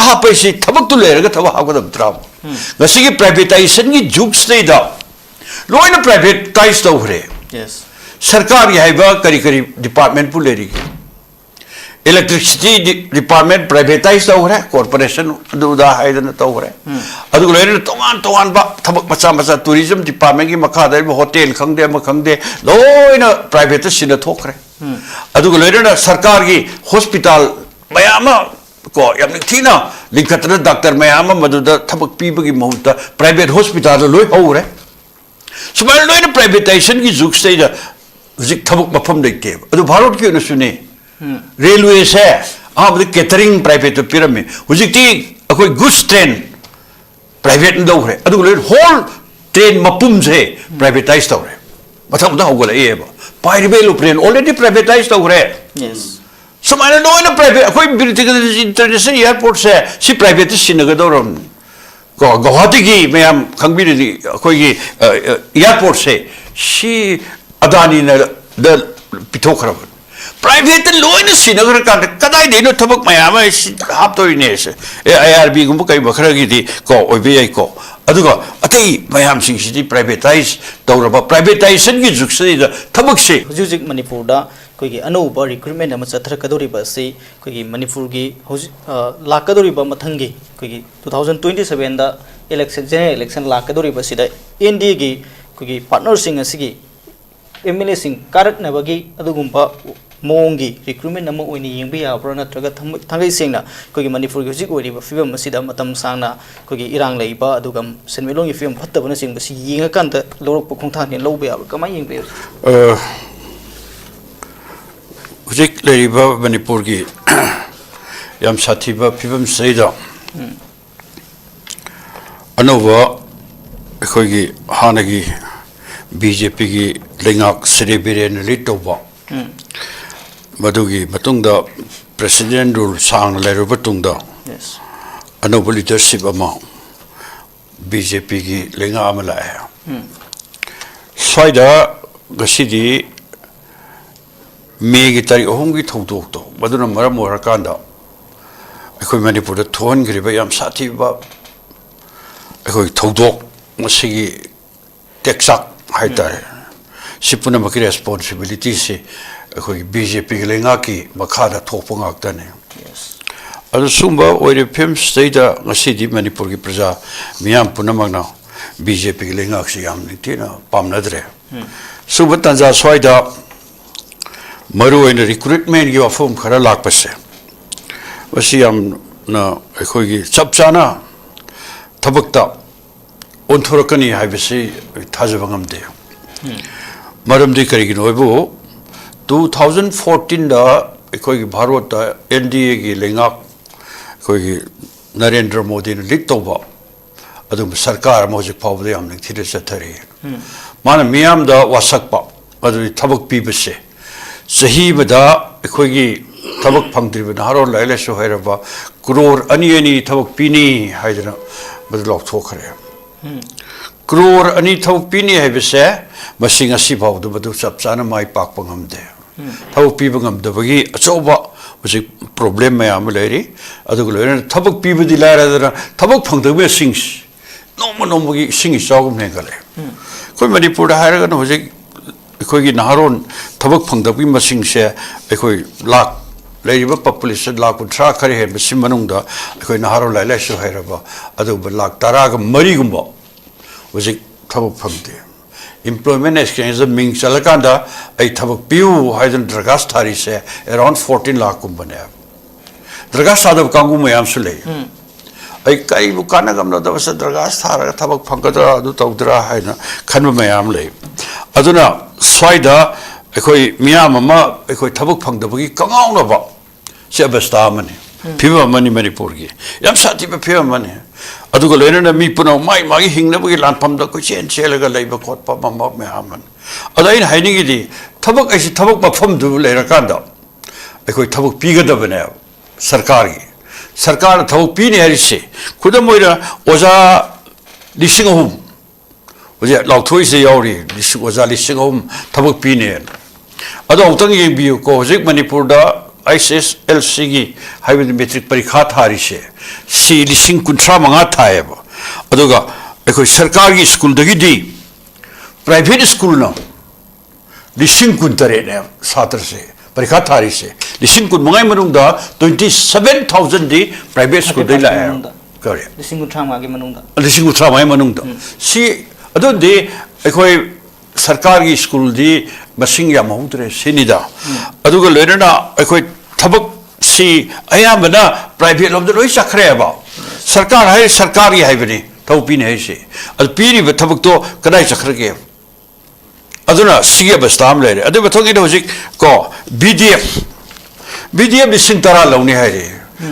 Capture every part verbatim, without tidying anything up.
ꯍꯥꯞꯄꯩꯁꯤ ꯊꯕꯛꯇꯨ ꯂꯩꯔꯒ ꯊꯕꯛ ꯍꯥꯞꯀꯗꯕ ꯅꯠꯇ꯭ꯔꯥ? ꯉꯁꯤꯒꯤ privatization ꯒꯤ ꯖꯨꯒꯁꯤꯗꯩꯗ ꯂꯣꯏꯅ privatise ꯇꯧꯈ꯭ꯔꯦ꯫ Yes. ꯁꯔꯀꯥꯔꯒꯤ ꯍꯥꯏꯕ ꯀꯔꯤ ꯀꯔꯤ department ꯄꯨ ꯂꯩꯔꯤꯒꯦ? Electricity department privatise ꯇꯧꯈ꯭ꯔꯦ, corporation ꯑꯗꯨꯗ ꯍꯥꯏꯗꯅ ꯇꯧꯈ꯭ꯔꯦ꯫ ꯑꯗꯨꯒ ꯂꯣꯏꯅꯅ ꯇꯣꯉꯥꯟ ꯇꯣꯉꯥꯟꯕ ꯊꯕꯛ ꯃꯆꯥ ꯃꯆꯥ, tourism department ꯀꯤ ꯃꯈꯥꯗ ꯂꯩꯕ hotel ꯈꯪꯗꯦ, ꯑꯃ ꯈꯪꯗꯦ, ꯂꯣꯏꯅ private ꯇ ꯁꯤꯟꯅ ꯊꯣꯛꯈ꯭ꯔꯦ꯫ ꯑꯗꯨꯒ ꯂꯣꯏꯅꯅ ꯁꯔꯀꯥꯔꯒꯤ hospital ꯃꯌꯥꯝ ꯑꯃ, ꯀꯣ, ꯌꯥꯝ ꯅꯤꯡꯊꯤꯅ ꯂꯤꯡꯈꯠꯇꯅ doctor ꯃꯌꯥꯝ ꯑꯃ ꯃꯗꯨꯗ ꯊꯕꯛ ꯄꯤꯕꯒꯤ ꯃꯍꯨꯠꯇ private hospital ꯗ ꯂꯣꯏ ꯍꯧꯔꯦ꯫ ꯁꯨꯃꯥꯏꯅ ꯂꯣꯏꯅ privatization ꯒꯤ ꯖꯨꯒꯁꯤꯗꯩꯗ ꯍꯧꯖꯤꯛ ꯊꯕꯛ ꯃꯐꯝ ꯂꯩꯇꯦꯕ꯫ ꯑꯗꯨ ꯚꯥꯔꯠꯀꯤ ꯑꯣꯏꯅꯁꯨꯅꯦ꯫ Railway ꯁꯦ ꯑꯍꯥꯟꯕꯗ catering private ꯇ ꯄꯤꯔꯝꯃꯤ, ꯍꯧꯖꯤꯛꯇꯤ ꯑꯩꯈꯣꯏ goods train private ꯅ ꯂꯧꯈ꯭ꯔꯦ꯫ ꯑꯗꯨꯒ ꯂꯣꯏꯅ whole train ꯃꯄꯨꯝꯁꯦ privatise ꯇꯧꯔꯦ꯫ ꯃꯊꯪ ꯃꯊꯪ ꯍꯧꯒꯠꯂꯛꯑꯦꯕ꯫ Pairbel train already privatise ꯇꯧꯈ꯭ꯔꯦ꯫ Yes. ꯁꯨꯃꯥꯏꯅ ꯂꯣꯏꯅ private, ꯑꯩꯈꯣꯏ ꯕꯤꯔ ꯇꯤꯀꯦꯟꯗ꯭ꯔꯖꯤꯠ International Airport ꯁꯦ ꯁꯤ private ꯇ ꯁꯤꯟꯅꯒꯗꯧꯔꯕꯅꯤ꯫ ꯀꯣ, ꯒꯧꯍꯥꯇꯤꯒꯤ ꯃꯌꯥꯝ ꯈꯪꯕꯤꯔꯗꯤ ꯑꯩꯈꯣꯏꯒꯤ, ꯑ, ꯑ, airport ꯁꯦ ꯁꯤ ꯑꯗꯥꯅꯤꯅ ꯗ ꯄꯤꯊꯣꯛꯈ꯭ꯔꯕꯅꯤ꯫ Private ꯇ ꯂꯣꯏꯅ ꯁꯤꯟꯅꯈ꯭ꯔꯀꯥꯟꯗ ꯀꯗꯥꯏꯗꯩꯅꯣ ꯊꯕꯛ ꯃꯌꯥꯝ ꯑꯃ ꯁꯤ ꯍꯥꯞꯇꯧꯔꯤꯅꯦ? ꯑꯦ, IRB ꯒꯨꯝꯕ ꯀꯩꯒꯨꯝꯕ ꯈꯔꯒꯤꯗꯤ, ꯀꯣ, ꯑꯣꯏꯕ ꯌꯥꯏꯀꯣ꯫ ꯑꯗꯨꯒ ꯑꯇꯩ ꯃꯌꯥꯝꯁꯤꯡꯁꯤꯗꯤ privatise ꯇꯧꯔꯕ, privatization ꯒꯤ ꯖꯨꯒꯁꯤꯗ ꯊꯕꯛꯁꯦ ꯍꯧꯖꯤꯛ ꯍꯧꯖꯤꯛ ꯃꯅꯤꯄꯨꯔꯗ ꯑꯩꯈꯣꯏꯒꯤ ꯑꯅꯧꯕ recruitment ꯑꯃ ꯆꯠꯊꯔꯛꯀꯗꯧꯔꯤꯕ ꯑꯁꯤ ꯑꯩꯈꯣꯏꯒꯤ ꯃꯅꯤꯄꯨꯔꯒꯤ ꯍꯧꯖꯤꯛ, ꯑ, ꯂꯥꯛꯀꯗꯧꯔꯤꯕ ꯃꯊꯪꯒꯤ ꯑꯩꯈꯣꯏꯒꯤ two thousand twenty seven ꯗ election, general election ꯂꯥꯛꯀꯗꯧꯔꯤꯕ ꯑꯁꯤꯗ NDA ꯒꯤ ꯑꯩꯈꯣꯏꯒꯤ partner ꯁꯤꯡ ꯑꯁꯤꯒꯤ MLA ꯁꯤꯡ ꯀꯥꯔꯛꯅꯕꯒꯤ ꯑꯗꯨꯒꯨꯝꯕ ꯃꯑꯣꯡꯒꯤ recruitment ꯑꯃ ꯑꯣꯏꯅ ꯌꯦꯡꯕ ꯌꯥꯕ꯭ꯔꯥ, ꯅꯠꯇ꯭ꯔꯒ ꯊꯃ-, ꯊꯥꯡꯒꯩ ꯁꯦꯡꯅ ꯑꯩꯈꯣꯏꯒꯤ ꯃꯅꯤꯄꯨꯔꯒꯤ ꯍꯧꯖꯤꯛ ꯑꯣꯏꯔꯤꯕ ꯐꯤꯕꯝ ꯑꯁꯤꯗ ꯃꯇꯝ ꯁꯥꯡꯅ ꯑꯩꯈꯣꯏꯒꯤ ꯏꯔꯥꯡ ꯂꯩꯕ, ꯑꯗꯨꯒ ꯁꯦꯟꯃꯤꯠꯂꯣꯟꯒꯤ ꯐꯤꯕꯝ ꯐꯠꯇꯕꯅꯆꯤꯡꯕꯁꯤ ꯌꯦꯡꯉꯀꯥꯟꯗ ꯂꯧꯔꯛꯄ ꯈꯣꯡꯊꯥꯡꯅꯦꯅ ꯂꯧꯕ ꯌꯥꯕ꯭ꯔꯥ? ꯀꯃꯥꯏꯅ ꯌꯦꯡꯕ ꯌꯥꯏ? ꯑ, ꯍꯧꯖꯤꯛ ꯂꯩꯔꯤꯕ ꯃꯅꯤꯄꯨꯔꯒꯤ ꯌꯥꯝ ꯁꯥꯊꯤꯕ ꯐꯤꯕꯝꯁꯤꯗꯩꯗ ꯑꯅꯧꯕ ꯑꯩꯈꯣꯏꯒꯤ ꯍꯥꯟꯅꯒꯤ BJP ꯒꯤ ꯂꯩꯉꯥꯛ ꯁ꯭ꯔꯤ ꯕꯤꯔꯦꯟꯅ lead ꯇꯧꯕ, ꯃꯗꯨꯒꯤ ꯃꯇꯨꯡꯗ president rule ꯁꯥꯡꯅ ꯂꯩꯔꯕ ꯇꯨꯡꯗ Yes. ꯑꯅꯧꯕ leadership ꯑꯃ, BJP ꯒꯤ ꯂꯩꯉꯥꯛ ꯑꯃ ꯂꯥꯛꯑꯦ꯫ ꯁ꯭ꯋꯥꯏꯗ ꯉꯁꯤꯗꯤ ꯃꯦꯒꯤ ꯇꯥꯔꯤꯛ ꯑꯍꯨꯝꯒꯤ ꯊꯧꯗꯣꯛꯇꯣ, ꯃꯗꯨꯅ ꯃꯔꯝ ꯑꯣꯏꯔꯀꯥꯟꯗ ꯑꯩꯈꯣꯏ ꯃꯅꯤꯄꯨꯔꯗ ꯊꯣꯛꯍꯟꯈ꯭ꯔꯤꯕ ꯌꯥꯝ ꯁꯥꯊꯤꯕ ꯑꯩꯈꯣꯏ ꯊꯧꯗꯣꯛ, ꯃꯁꯤꯒꯤ ꯇꯦꯛꯆꯥꯛ ꯍꯥꯏꯇꯥꯔꯦ, ꯁꯤ ꯄꯨꯝꯅꯃꯛꯀꯤ ꯔꯦꯁꯄꯣꯟꯁꯤꯕꯤꯂꯤꯇꯤꯁꯤ ꯑꯩꯈꯣꯏꯒꯤ ꯕꯤ ꯖꯦ ꯄꯤꯒꯤ ꯂꯩꯉꯥꯛꯀꯤ ꯃꯈꯥꯗ ꯊꯣꯛꯄ ꯉꯥꯛꯇꯅꯤ꯫ ꯑꯗꯨ ꯁꯨꯝꯕ ꯑꯣꯏꯔꯤꯕ ꯐꯤꯕꯝꯁꯤꯗꯩꯗ ꯉꯁꯤꯗꯤ ꯃꯅꯤꯄꯨꯔꯒꯤ ꯄ꯭ꯔꯖꯥ ꯃꯤꯌꯥꯝ ꯄꯨꯝꯅꯃꯛꯅ ꯕꯤ ꯖꯦ ꯄꯤꯒꯤ ꯂꯩꯉꯥꯛꯁꯤ ꯌꯥꯝ ꯅꯤꯡꯊꯤꯅ ꯄꯥꯝꯅꯗ꯭ꯔꯦ꯫ ꯁꯨꯝꯕ ꯇꯥꯟꯖꯥ ꯁ꯭ꯋꯥꯏꯗ ꯃꯔꯨꯑꯣꯏꯅ ꯔꯤꯀ꯭ꯔꯨꯏꯠꯃꯦꯟꯒꯤ ꯋꯥꯐꯝ ꯈꯔ ꯂꯥꯛꯄꯁꯦ, ꯃꯁꯤ ꯌꯥꯝꯅ ꯑꯩꯈꯣꯏꯒꯤ ꯆꯞ ꯆꯥꯅ ꯊꯕꯛꯇ ꯑꯣꯟꯊꯣꯔꯛꯀꯅꯤ ꯍꯥꯏꯕꯁꯤ ꯊꯥꯖꯕ ꯉꯝꯗꯦ꯫ ꯃꯔꯝꯗꯤ ꯀꯔꯤꯒꯤꯅꯣ ꯍꯥꯏꯕꯨ, ꯇꯨ ꯊꯥꯎꯖꯟ ꯐꯣꯔꯇꯤꯟꯗ ꯑꯩꯈꯣꯏꯒꯤ ꯚꯥꯔꯣꯠꯇ ꯑꯦꯟ ꯗꯤ ꯑꯦꯒꯤ ꯂꯩꯉꯥꯛ, ꯑꯩꯈꯣꯏꯒꯤ ꯅꯔꯦꯟꯗ꯭ꯔ ꯃꯣꯗꯤꯅ ꯂꯤꯗ ꯇꯧꯕ ꯑꯗꯨꯒꯨꯝꯕ ꯁꯔꯀꯥꯔ ꯑꯃ ꯍꯧꯖꯤꯛ ꯐꯥꯎꯕꯗ ꯌꯥꯝ ꯅꯤꯡꯊꯤꯅ ꯆꯠꯊꯔꯤ꯫ ꯃꯥꯅ ꯃꯤꯌꯥꯝꯗ ꯋꯥꯁꯛꯄ, ꯑꯗꯨꯗꯤ ꯊꯕꯛ ꯄꯤꯕꯁꯦ, ꯆꯍꯤ ꯑꯃꯗ ꯑꯩꯈꯣꯏꯒꯤ ꯊꯕꯛ ꯐꯪꯗ꯭ꯔꯤꯕ ꯅꯍꯥꯔꯣꯜ, ꯂꯥꯏꯔꯤꯛ ꯂꯥꯏꯁꯨ ꯍꯩꯔꯕ ꯀ꯭ꯔꯣꯔ ꯑꯅꯤ ꯑꯅꯤ ꯊꯕꯛ ꯄꯤꯅꯤ ꯍꯥꯏꯗꯅ ꯃꯗꯨ ꯂꯥꯎꯊꯣꯛꯈ꯭ꯔꯦ꯫ ꯀ꯭ꯔꯣꯔ ꯑꯅꯤ ꯊꯕꯛ ꯄꯤꯅꯤ ꯍꯥꯏꯕꯁꯦ, ꯃꯁꯤ ꯉꯁꯤ ꯐꯥꯎꯗ ꯃꯗꯨ ꯆꯞ ꯆꯥꯅ ꯃꯥꯏ ꯄꯥꯛꯄ ꯉꯝꯗꯦ꯫ ꯊꯕꯛ ꯄꯤꯕ ꯉꯝꯗꯕꯒꯤ ꯑꯆꯧꯕ ꯍꯧꯖꯤꯛ ꯄ꯭ꯔꯣꯕ꯭ꯂꯦꯝ ꯃꯌꯥꯝ ꯑꯃ ꯂꯩꯔꯤ꯫ ꯑꯗꯨꯒ ꯂꯣꯏꯅꯅ ꯊꯕꯛ ꯄꯤꯕꯗꯤ ꯂꯥꯏꯔꯗꯅ, ꯊꯕꯛ ꯐꯪꯗꯕ ꯃꯁꯤꯡꯁꯤ ꯅꯣꯡꯃ ꯅꯣꯡꯃꯒꯤ ꯏꯁꯤꯡ ꯏꯆꯥꯎꯒꯨꯝ ꯍꯦꯟꯒꯠꯂꯛꯑꯦ꯫ ꯑꯩꯈꯣꯏ ꯃꯅꯤꯄꯨꯔꯗ ꯍꯥꯏꯔꯒꯅ ꯍꯧꯖꯤꯛ ꯑꯩꯈꯣꯏꯒꯤ ꯅꯍꯥꯔꯣꯟ ꯊꯕꯛ ꯐꯪꯗꯕꯒꯤ ꯃꯁꯤꯡꯁꯦ, ꯑꯩꯈꯣꯏ ꯂꯥꯛ, ꯂꯩꯔꯤꯕ ꯄꯣꯄꯨꯂꯦꯁꯟ ꯂꯥꯛ ꯀꯨꯟꯊ꯭ꯔꯥ ꯈꯔ ꯍꯦꯟꯕꯁꯤ ꯃꯅꯨꯡꯗ ꯑꯩꯈꯣꯏ ꯅꯍꯥꯔꯣꯟ ꯂꯥꯏꯔꯤꯛ ꯂꯥꯏꯁꯨ ꯍꯩꯔꯕ ꯑꯗꯨꯒꯨꯝꯕ ꯂꯥꯛ ꯇꯔꯥꯒ ꯃꯔꯤꯒꯨꯝꯕ ꯍꯧꯖꯤꯛ ꯊꯕꯛ ꯐꯪꯗꯦ꯫ ꯏꯝꯄ꯭ꯂꯣꯏꯃꯦꯟ ꯑꯦꯛꯁꯆꯦꯟꯖꯇ ꯃꯤꯡ ꯆꯜꯂꯀꯥꯟꯗ "ꯑꯩ ꯊꯕꯛ ꯄꯤꯌꯨ" ꯍꯥꯏꯗꯨꯅ ꯗꯔꯈꯥꯁ ꯊꯥꯔꯤꯁꯦ ꯑꯦꯔꯥꯎꯟ ꯐꯣꯔꯇꯤꯟ ꯂꯥꯛꯀꯨꯝꯕꯅꯦꯕ꯫ ꯗꯔꯈꯥꯁ ꯊꯥꯗꯕ ꯀꯥꯡꯕꯨ ꯃꯌꯥꯝꯁꯨ ꯂꯩ꯫ ꯑꯩ ꯀꯔꯤꯕꯨ ꯀꯥꯟꯅꯒꯝꯅꯗꯕꯁꯦ, ꯗꯔꯈꯥꯁ ꯊꯥꯔꯒ ꯊꯕꯛ ꯐꯪꯒꯗ꯭ꯔꯥ, ꯑꯗꯨ ꯇꯧꯗ꯭ꯔꯥ ꯍꯥꯏꯅ ꯈꯟꯕ ꯃꯌꯥꯝ ꯂꯩ꯫ ꯑꯗꯨꯅ ꯁ꯭ꯋꯥꯏꯗ ꯑꯩꯈꯣꯏ ꯃꯤꯌꯥꯝ ꯑꯃ ꯑꯩꯈꯣꯏ ꯊꯕꯛ ꯐꯪꯗꯕꯒꯤ ꯀꯉꯥꯎꯅꯕ ꯁꯤ ꯑꯕꯁꯊꯥ ꯑꯃꯅꯤ, ꯐꯤꯕꯝ ꯑꯃꯅꯤ ꯃꯅꯤꯄꯨꯔꯒꯤ꯫ ꯌꯥꯝ ꯁꯥꯊꯤꯕ ꯐꯤꯕꯝ ꯑꯃꯅꯤ꯫ ꯑꯗꯨꯒ ꯂꯣꯏꯅꯅ ꯃꯤ ꯄꯨꯝꯅꯃꯛ ꯃꯥꯒꯤ ꯃꯥꯒꯤ ꯍꯤꯡꯅꯕꯒꯤ ꯂꯥꯟꯐꯝꯗ ꯀꯣꯏꯆꯦꯟ ꯆꯦꯜꯂꯒ ꯂꯩꯕ ꯈꯣꯠꯄ ꯑꯃ ꯑꯃ ꯃꯌꯥꯝ ꯑꯃꯅꯤ꯫ ꯑꯗꯣ ꯑꯩꯅ ꯍꯥꯏꯅꯤꯡꯉꯤꯗꯤ, ꯊꯕꯛ ꯑꯩꯁꯤ ꯊꯕꯛ ꯃꯐꯝꯗꯨ ꯂꯩꯔꯀꯥꯟꯗ ꯑꯩꯈꯣꯏ ꯊꯕꯛ ꯄꯤꯒꯗꯕꯅꯦꯕ ꯁꯔꯀꯥꯔꯒꯤ꯫ ꯁꯔꯀꯥꯔꯅ ꯊꯕꯛ ꯄꯤꯅꯤ ꯍꯥꯏꯔꯤꯁꯦ, ꯈꯨꯗꯝ ꯑꯣꯏꯅ ꯑꯣꯖꯥ ꯂꯤꯁꯤꯡ ꯑꯍꯨꯝ ꯍꯧꯖꯤꯛ ꯂꯥꯎꯊꯣꯛꯏꯁꯦ ꯌꯥꯎꯔꯤ, ꯂꯤꯁꯤꯡ, ꯑꯣꯖꯥ ꯂꯤꯁꯤꯡ ꯑꯍꯨꯝ ꯊꯕꯛ ꯄꯤꯅꯦꯅ꯫ ꯑꯗꯣ ꯑꯃꯨꯛꯇꯪ ꯌꯦꯡꯕꯤꯌꯨꯀꯣ, ꯍꯧꯖꯤꯛ ꯃꯅꯤꯄꯨꯔꯗ ꯑꯩꯆ ꯑꯦꯁ ꯑꯦꯜ ꯁꯤꯒꯤ, ꯍꯥꯏꯕꯗꯤ ꯃꯦꯇ꯭ꯔꯤꯛ ꯄꯔꯤꯈꯥ ꯊꯥꯔꯤꯁꯦ, ꯁꯤ ꯂꯤꯁꯤꯡ ꯀꯨꯟꯊ꯭ꯔꯥ ꯃꯉꯥ ꯊꯥꯏꯌꯦꯕ꯫ ꯑꯗꯨꯒ ꯑꯩꯈꯣꯏ ꯁꯔꯀꯥꯔꯒꯤ ꯁ꯭ꯀꯨꯜꯗꯒꯤꯗꯤ ꯄ꯭ꯔꯥꯏꯚꯦꯠ ꯁ꯭ꯀꯨꯜꯅ ꯂꯤꯁꯤꯡ ꯀꯨꯟꯇꯔꯦꯠꯅꯦ ꯁꯥꯇ꯭ꯔꯁꯦ ꯄꯔꯤꯈꯥ ꯊꯥꯔꯤꯁꯦ꯫ ꯂꯤꯁꯤꯡ ꯀꯨꯟꯃꯉꯥꯒꯤ ꯃꯅꯨꯡꯗ ꯇ꯭ꯋꯦꯟꯇꯤ ꯁꯚꯦꯟ ꯊꯥꯎꯖꯟꯗꯤ ꯄ꯭ꯔꯥꯏꯚꯦꯠ ꯁ꯭ꯀꯨꯜꯗꯩ ꯂꯥꯛꯑꯦ꯫ ꯃꯅꯨꯡꯗ ꯀꯔꯤ? ꯂꯤꯁꯤꯡ ꯀꯨꯟꯊ꯭ꯔꯥ ꯃꯉꯥꯒꯤ ꯃꯅꯨꯡꯗ꯫ ꯂꯤꯁꯤꯡ ꯀꯨꯟꯊ꯭ꯔꯥ ꯃꯉꯥꯒꯤ ꯃꯅꯨꯡꯗ꯫ ꯁꯤ ꯑꯗꯨꯗꯤ ꯑꯩꯈꯣꯏ ꯁꯔꯀꯥꯔꯒꯤ ꯁ꯭ꯀꯨꯜꯗꯤ ꯃꯁꯤꯡ ꯌꯥꯝ ꯍꯧꯗ꯭ꯔꯦ ꯁꯤꯅꯤꯗ꯫ ꯑꯗꯨꯒ ꯂꯣꯏꯅꯅ ꯑꯩꯈꯣꯏ ꯊꯕꯛꯁꯤ ꯑꯌꯥꯝꯕꯅ ꯄ꯭ꯔꯥꯏꯚꯦꯠ ꯂꯣꯝꯗ ꯂꯣꯏ ꯆꯠꯈ꯭ꯔꯦꯕ꯫ ꯁꯔꯀꯥꯔ ꯍꯥꯏ, ꯁꯔꯀꯥꯔꯒꯤ ꯍꯥꯏꯕꯅꯤ ꯊꯕꯛ ꯄꯤꯅꯤ ꯍꯥꯏꯁꯦ꯫ ꯑꯗꯨ ꯄꯤꯔꯤꯕ ꯊꯕꯛꯇꯣ ꯀꯗꯥꯏ ꯆꯠꯈ꯭ꯔꯒꯦ? ꯑꯗꯨꯅ ꯁꯤꯒꯤ ꯑꯕꯁꯊꯥ ꯑꯃ ꯂꯩꯔꯦ꯫ ꯑꯗꯨꯒꯤ ꯃꯊꯪꯒꯤꯗ ꯍꯧꯖꯤꯛ ꯀꯣ, B D F, B D F ꯂꯤꯁꯤꯡ ꯇꯔꯥ ꯂꯧꯅꯤ ꯍꯥꯏꯔꯦ꯫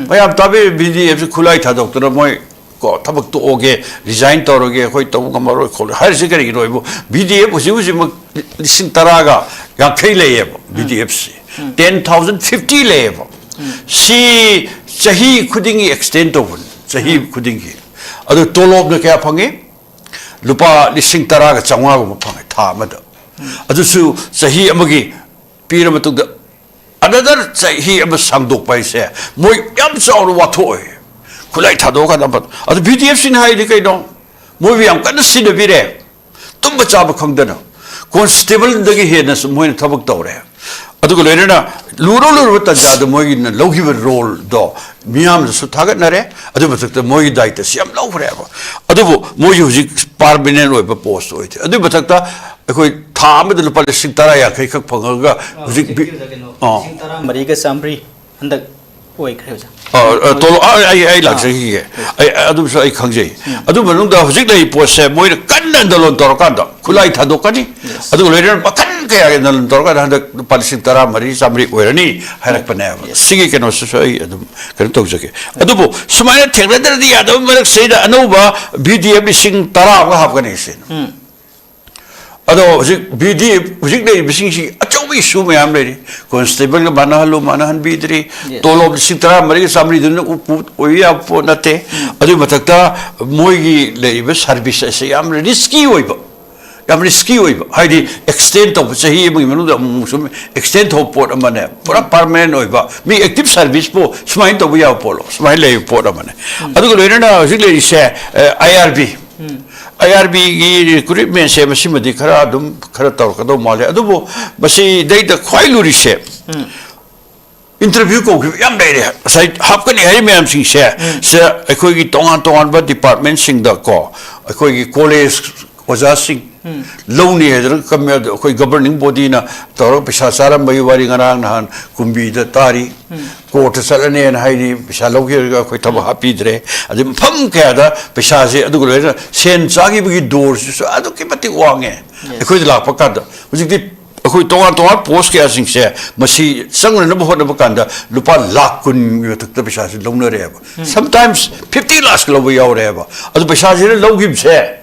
ꯃꯌꯥꯝ ꯇꯥꯕꯤꯔꯤ, ꯕꯤ ꯗꯤ ꯑꯦꯐꯁꯤ ꯈꯨꯠꯂꯥꯏ ꯊꯥꯗꯣꯛꯇꯅ ꯃꯣꯏ ꯀꯣ, ꯊꯕꯛ ꯇꯣꯛꯑꯒꯦ, ꯔꯤꯖꯥꯏꯟ ꯇꯧꯔꯒꯦ, ꯑꯩꯈꯣꯏ ꯇꯧꯕ ꯉꯝꯃꯔꯣꯏ ꯈꯣꯠꯂꯣꯏ ꯍꯥꯏꯔꯤꯁꯤ ꯀꯔꯤꯒꯤꯅꯣ ꯍꯥꯏꯕꯨ, ꯕꯤ ꯗꯤ ꯑꯦꯐ ꯍꯧꯖꯤꯛ ꯍꯧꯖꯤꯛꯃꯛ ꯂꯤꯁꯤꯡ ꯇꯔꯥꯒ ꯌꯥꯡꯈꯩ ꯂꯩꯌꯦꯕ꯫ ꯕꯤ ꯗꯤ ꯑꯦꯐꯁꯤ ꯇꯦꯟ ꯊꯥꯎꯖꯟ ꯐꯤꯐꯇꯤ ꯂꯩꯌꯦꯕ꯫ ꯁꯤ ꯆꯍꯤ ꯈꯨꯗꯤꯡꯒꯤ ꯑꯦꯛꯁꯇꯦꯟ ꯇꯧꯕꯅꯤ, ꯆꯍꯤ ꯈꯨꯗꯤꯡꯒꯤ꯫ ꯑꯗꯨ ꯇꯣꯂꯣꯞꯅ ꯀꯌꯥ ꯐꯪꯉꯤ? ꯂꯨꯄꯥ ꯂꯤꯁꯤꯡ ꯇꯔꯥꯒ ꯆꯥꯝꯃꯉꯥꯒꯨꯝꯕ ꯐꯪꯉꯦ ꯊꯥ ꯑꯃꯗ꯫ ꯑꯗꯨꯁꯨ ꯆꯍꯤ ꯑꯃꯒꯤ ꯄꯤꯔ ꯃꯇꯨꯡꯗ ꯑꯅꯗꯔ ꯆꯍꯤ ꯑꯃ ꯁꯥꯡꯗꯣꯛꯄ ꯍꯥꯏꯁꯦ ꯃꯣꯏ ꯌꯥꯝ ꯆꯥꯎꯅ ꯋꯥꯊꯣꯛꯑꯦ꯫ ꯈꯨꯠꯂꯥꯏ ꯊꯥꯗꯣꯛꯑꯀꯥꯟꯗ ꯑꯃ-, ꯑꯗꯨ ꯕꯤ ꯗꯤ ꯑꯦꯐꯁꯤꯅ ꯍꯥꯏꯗꯤ ꯀꯩꯅꯣ? ꯃꯣꯏꯕꯨ ꯌꯥꯝ ꯀꯟꯅ ꯁꯤꯟꯅꯕꯤꯔꯦ꯫ ꯇꯨꯝꯕ ꯆꯥꯕ ꯈꯪꯗꯅ ꯀꯣꯟꯁꯇꯦꯕꯜꯗꯒꯤ ꯍꯦꯟꯅꯁꯨ ꯃꯣꯏꯅ ꯊꯕꯛ ꯇꯧꯔꯦ꯫ ꯑꯗꯨꯒ ꯂꯣꯏꯅꯅ ꯂꯨꯔ ꯂꯨꯔꯕ ꯇꯥꯟꯖꯥꯗ ꯃꯣꯏꯒꯤꯅ ꯂꯧꯈꯤꯕ ꯔꯣꯜꯗꯣ ꯃꯤꯌꯥꯝꯅꯁꯨ ꯊꯥꯒꯠꯅꯔꯦ꯫ ꯑꯗꯨꯒꯤ ꯃꯊꯛꯇ ꯃꯣꯏꯒꯤ ꯗꯥꯏꯇꯁꯤ ꯌꯥꯝ ꯂꯧꯈ꯭ꯔꯦꯕ꯫ ꯑꯗꯨꯕꯨ ꯃꯣꯏꯒꯤ ꯍꯧꯖꯤꯛ ꯄꯥꯔꯃꯤꯅꯦꯟ ꯑꯣꯏꯕ ꯄꯣꯁ ꯑꯣꯏꯗꯦ꯫ ꯑꯗꯨꯒꯤ ꯃꯊꯛꯇ ꯑꯩꯈꯣꯏ ꯊꯥ ꯑꯃꯗ ꯂꯨꯄꯥ ꯂꯤꯁꯤꯡ ꯇꯔꯥ ꯌꯥꯡꯈꯩ ꯈꯛ ꯐꯪꯉꯒ ꯍꯧꯖꯤꯛ ꯕꯤ-, ꯀꯩꯅꯣ, ꯑꯥ꯫ ꯂꯤꯁꯤꯡ ꯇꯔꯥ ꯃꯔꯤꯒ ꯆꯥꯝꯃꯔꯤ ꯍꯟꯗꯛ ꯑꯣꯏꯈ꯭ꯔꯦ ꯑꯣꯖꯥ꯫ ꯑ, ꯑ, ꯇꯣꯂꯣꯞ, ꯑ, ꯑꯩ, ꯑꯩ ꯑꯥ꯫ ꯂꯥꯛꯆꯈꯤꯒꯦ꯫ ꯑꯩ, ꯑꯗꯨꯝꯁꯨ ꯑꯩ ꯈꯪꯖꯩ꯫ ꯑꯗꯨ ꯃꯅꯨꯡꯗ ꯍꯧꯖꯤꯛ ꯂꯩꯔꯤꯕ ꯄꯣꯠꯁꯦ ꯃꯣꯏꯅ ꯀꯟꯅ ꯑꯥꯟꯗꯣꯂꯟ ꯇꯧꯔꯀꯥꯟꯗ, ꯈꯨꯠꯂꯥꯏ ꯊꯥꯗꯣꯛꯀꯅꯤ, ꯑꯗꯨꯒ ꯂꯣꯏꯅꯅ ꯃꯈꯜ ꯀꯌꯥꯒꯤ ꯑꯥꯟꯗꯣꯂꯟ ꯇꯧꯔꯀꯥꯟꯗ ꯍꯟꯗꯛ ꯂꯨꯄꯥ ꯂꯤꯁꯤꯡ ꯇꯔꯥ ꯃꯔꯤ ꯆꯥꯝꯃꯔꯤ ꯑꯣꯏꯔꯅꯤ ꯍꯥꯏꯔꯛꯄꯅꯦꯕ꯫ ꯁꯤꯒꯤ ꯀꯩꯅꯣꯁꯤꯁꯨ ꯑꯩ ꯑꯗꯨꯝ ꯀꯩꯅꯣ ꯇꯧꯖꯒꯦ꯫ ꯑꯗꯨꯕꯨ ꯁꯨꯃꯥꯏꯅ ꯊꯦꯡꯅꯗ꯭ꯔꯗꯤ ꯌꯥꯗꯕ ꯃꯔꯛꯁꯤꯗꯩꯗ ꯑꯅꯧꯕ ꯕꯤ ꯗꯤ ꯑꯦꯐ ꯂꯤꯁꯤꯡ ꯇꯔꯥ ꯑꯃꯒ ꯍꯥꯞꯀꯅꯤ ꯁꯤꯅ꯫ ꯑꯗꯣ ꯍꯧꯖꯤꯛ ꯕꯤ ꯗꯤ ꯑꯦꯐ ꯍꯧꯖꯤꯛ ꯂꯩꯔꯤꯕꯁꯤꯡꯁꯤ ꯑꯆꯧꯕ ꯏꯁꯨ ꯃꯌꯥꯝ ꯂꯩꯔꯤ꯫ ꯀꯣꯟꯁꯇꯦꯕꯜꯒ ꯃꯥꯟꯅꯍꯜꯂꯨ, ꯃꯥꯟꯅꯍꯟꯕꯤꯗ꯭ꯔꯤ꯫ ꯇꯣꯂꯣꯞ ꯂꯤꯁꯤꯡ ꯇꯔꯥ ꯃꯔꯤꯒ ꯆꯥꯝꯃꯔꯤꯗꯨꯅ ꯎꯄꯨ ꯑꯣꯏꯕ ꯌꯥꯕ ꯄꯣꯠ ꯅꯠꯇꯦ꯫ ꯑꯗꯨꯒꯤ ꯃꯊꯛꯇ ꯃꯣꯏꯒꯤ ꯂꯩꯔꯤꯕ ꯁꯥꯔꯚꯤꯁ ꯑꯁꯤ ꯌꯥꯝꯅ ꯔꯤꯁꯀꯤ ꯑꯣꯏꯕ, ꯌꯥꯝ ꯔꯤꯁꯀꯤ ꯑꯣꯏꯕ, ꯍꯥꯏꯗꯤ ꯑꯦꯛꯁꯇꯦꯟ ꯇꯧꯕ, ꯆꯍꯤ ꯑꯃꯒꯤ ꯃꯅꯨꯡꯗ ꯑꯃꯨꯛ ꯁꯨꯝ ꯑꯦꯛꯁꯇꯦꯟ ꯇꯧꯕ ꯄꯣꯠ ꯑꯃꯅꯦ, ꯄꯨꯔꯥ ꯄꯥꯔꯃꯅꯦꯟ ꯑꯣꯏꯕ, ꯃꯤ ꯑꯦꯛꯇꯤꯚ ꯁꯥꯔꯚꯤꯁꯄꯨ ꯁꯨꯃꯥꯏꯅ ꯇꯧꯕ ꯌꯥꯕ ꯄꯣꯠꯂꯣ, ꯁꯨꯃꯥꯏꯅ ꯂꯩꯕ ꯄꯣꯠ ꯑꯃꯅꯦ꯫ ꯑꯗꯨꯒ ꯂꯣꯏꯅꯅ ꯍꯧꯖꯤꯛ ꯂꯩꯔꯤꯁꯦ, ꯑꯥꯏ ꯑꯥꯔ ꯕꯤ, ꯑꯥꯏ ꯑꯥꯔ ꯕꯤꯒꯤ ꯔꯤꯀ꯭ꯔꯨꯠꯃꯦꯟꯁꯦ ꯃꯁꯤꯃꯗꯤ ꯈꯔ ꯑꯗꯨꯝ ꯈꯔ ꯇꯧꯔꯛꯀꯗꯧ ꯃꯥꯜꯂꯦ꯫ ꯑꯗꯨꯕꯨ ꯃꯁꯤꯗꯩꯗ ꯈ꯭ꯋꯥꯏ ꯂꯨꯔꯤꯁꯦ ꯏꯟꯇꯔꯚ꯭ꯌꯨ ꯀꯧꯈꯤꯕ ꯌꯥꯝ ꯂꯩꯔꯦ꯫ ꯉꯁꯥꯏ ꯍꯥꯞꯀꯅꯤ ꯍꯥꯏꯔꯤꯕ ꯃꯌꯥꯝꯁꯤꯡꯁꯦ, ꯁꯤꯗ ꯑꯩꯈꯣꯏꯒꯤ ꯇꯣꯉꯥꯟ ꯇꯣꯉꯥꯟꯕ ꯗꯤꯄꯥꯔꯠꯃꯦꯟꯁꯤꯡꯗ ꯀꯣ, ꯑꯩꯈꯣꯏꯒꯤ ꯀꯣꯂꯦꯖ ꯑꯣꯖꯥꯁꯤꯡ ꯂꯧꯅꯤ ꯍꯥꯏꯗꯅ ꯀꯝꯃꯦ-, ꯑꯩꯈꯣꯏ ꯒꯕꯔꯅꯤꯡ ꯕꯣꯗꯤꯅ ꯇꯧꯔꯒ ꯄꯩꯁꯥ ꯆꯥꯔꯝꯕꯒꯤ ꯋꯥꯔꯤ ꯉꯔꯥꯡ ꯅꯍꯥꯟ ꯀꯨꯝꯕꯤꯗ ꯇꯥꯔꯤ꯫ ꯀꯣꯔꯠꯇ ꯆꯠꯂꯅꯦꯅ ꯍꯥꯏꯔꯤ, ꯄꯩꯁꯥ ꯂꯧꯈꯤꯔꯒ ꯑꯩꯈꯣꯏ ꯊꯕꯛ ꯍꯥꯞꯄꯤꯗ꯭ꯔꯦ꯫ ꯑꯗꯩ ꯃꯐꯝ ꯀꯌꯥꯗ ꯄꯩꯁꯥꯁꯦ, ꯑꯗꯨꯒ ꯂꯣꯏꯅ ꯁꯦꯟ ꯆꯥꯈꯤꯕꯒꯤ ꯗꯣꯔꯁꯤꯁꯨ ꯑꯗꯨꯛꯀꯤ ꯃꯇꯤꯛ ꯋꯥꯡꯉꯦ꯫ ꯑꯩꯈꯣꯏꯗ ꯂꯥꯛꯄ ꯀꯥꯟꯗ ꯍꯧꯖꯤꯛꯇꯤ ꯑꯩꯈꯣꯏ ꯇꯣꯉꯥꯟ ꯇꯣꯉꯥꯟ ꯄꯣꯁ ꯀꯌꯥꯁꯤꯡꯁꯦ ꯃꯁꯤ ꯆꯪꯅꯅꯕ ꯍꯣꯠꯅꯕ ꯀꯥꯟꯗ ꯂꯨꯄꯥ ꯂꯥꯈ ꯀꯨꯟꯒꯤ ꯃꯊꯛꯇ ꯄꯩꯁꯥꯁꯤ ꯂꯧꯅꯔꯦꯕ꯫ Sometimes fifty lakhs ꯂꯧꯕ ꯌꯥꯎꯔꯦꯕ꯫ ꯑꯗꯨ ꯄꯩꯁꯥꯁꯤꯅ ꯂꯧꯈꯤꯕꯁꯦ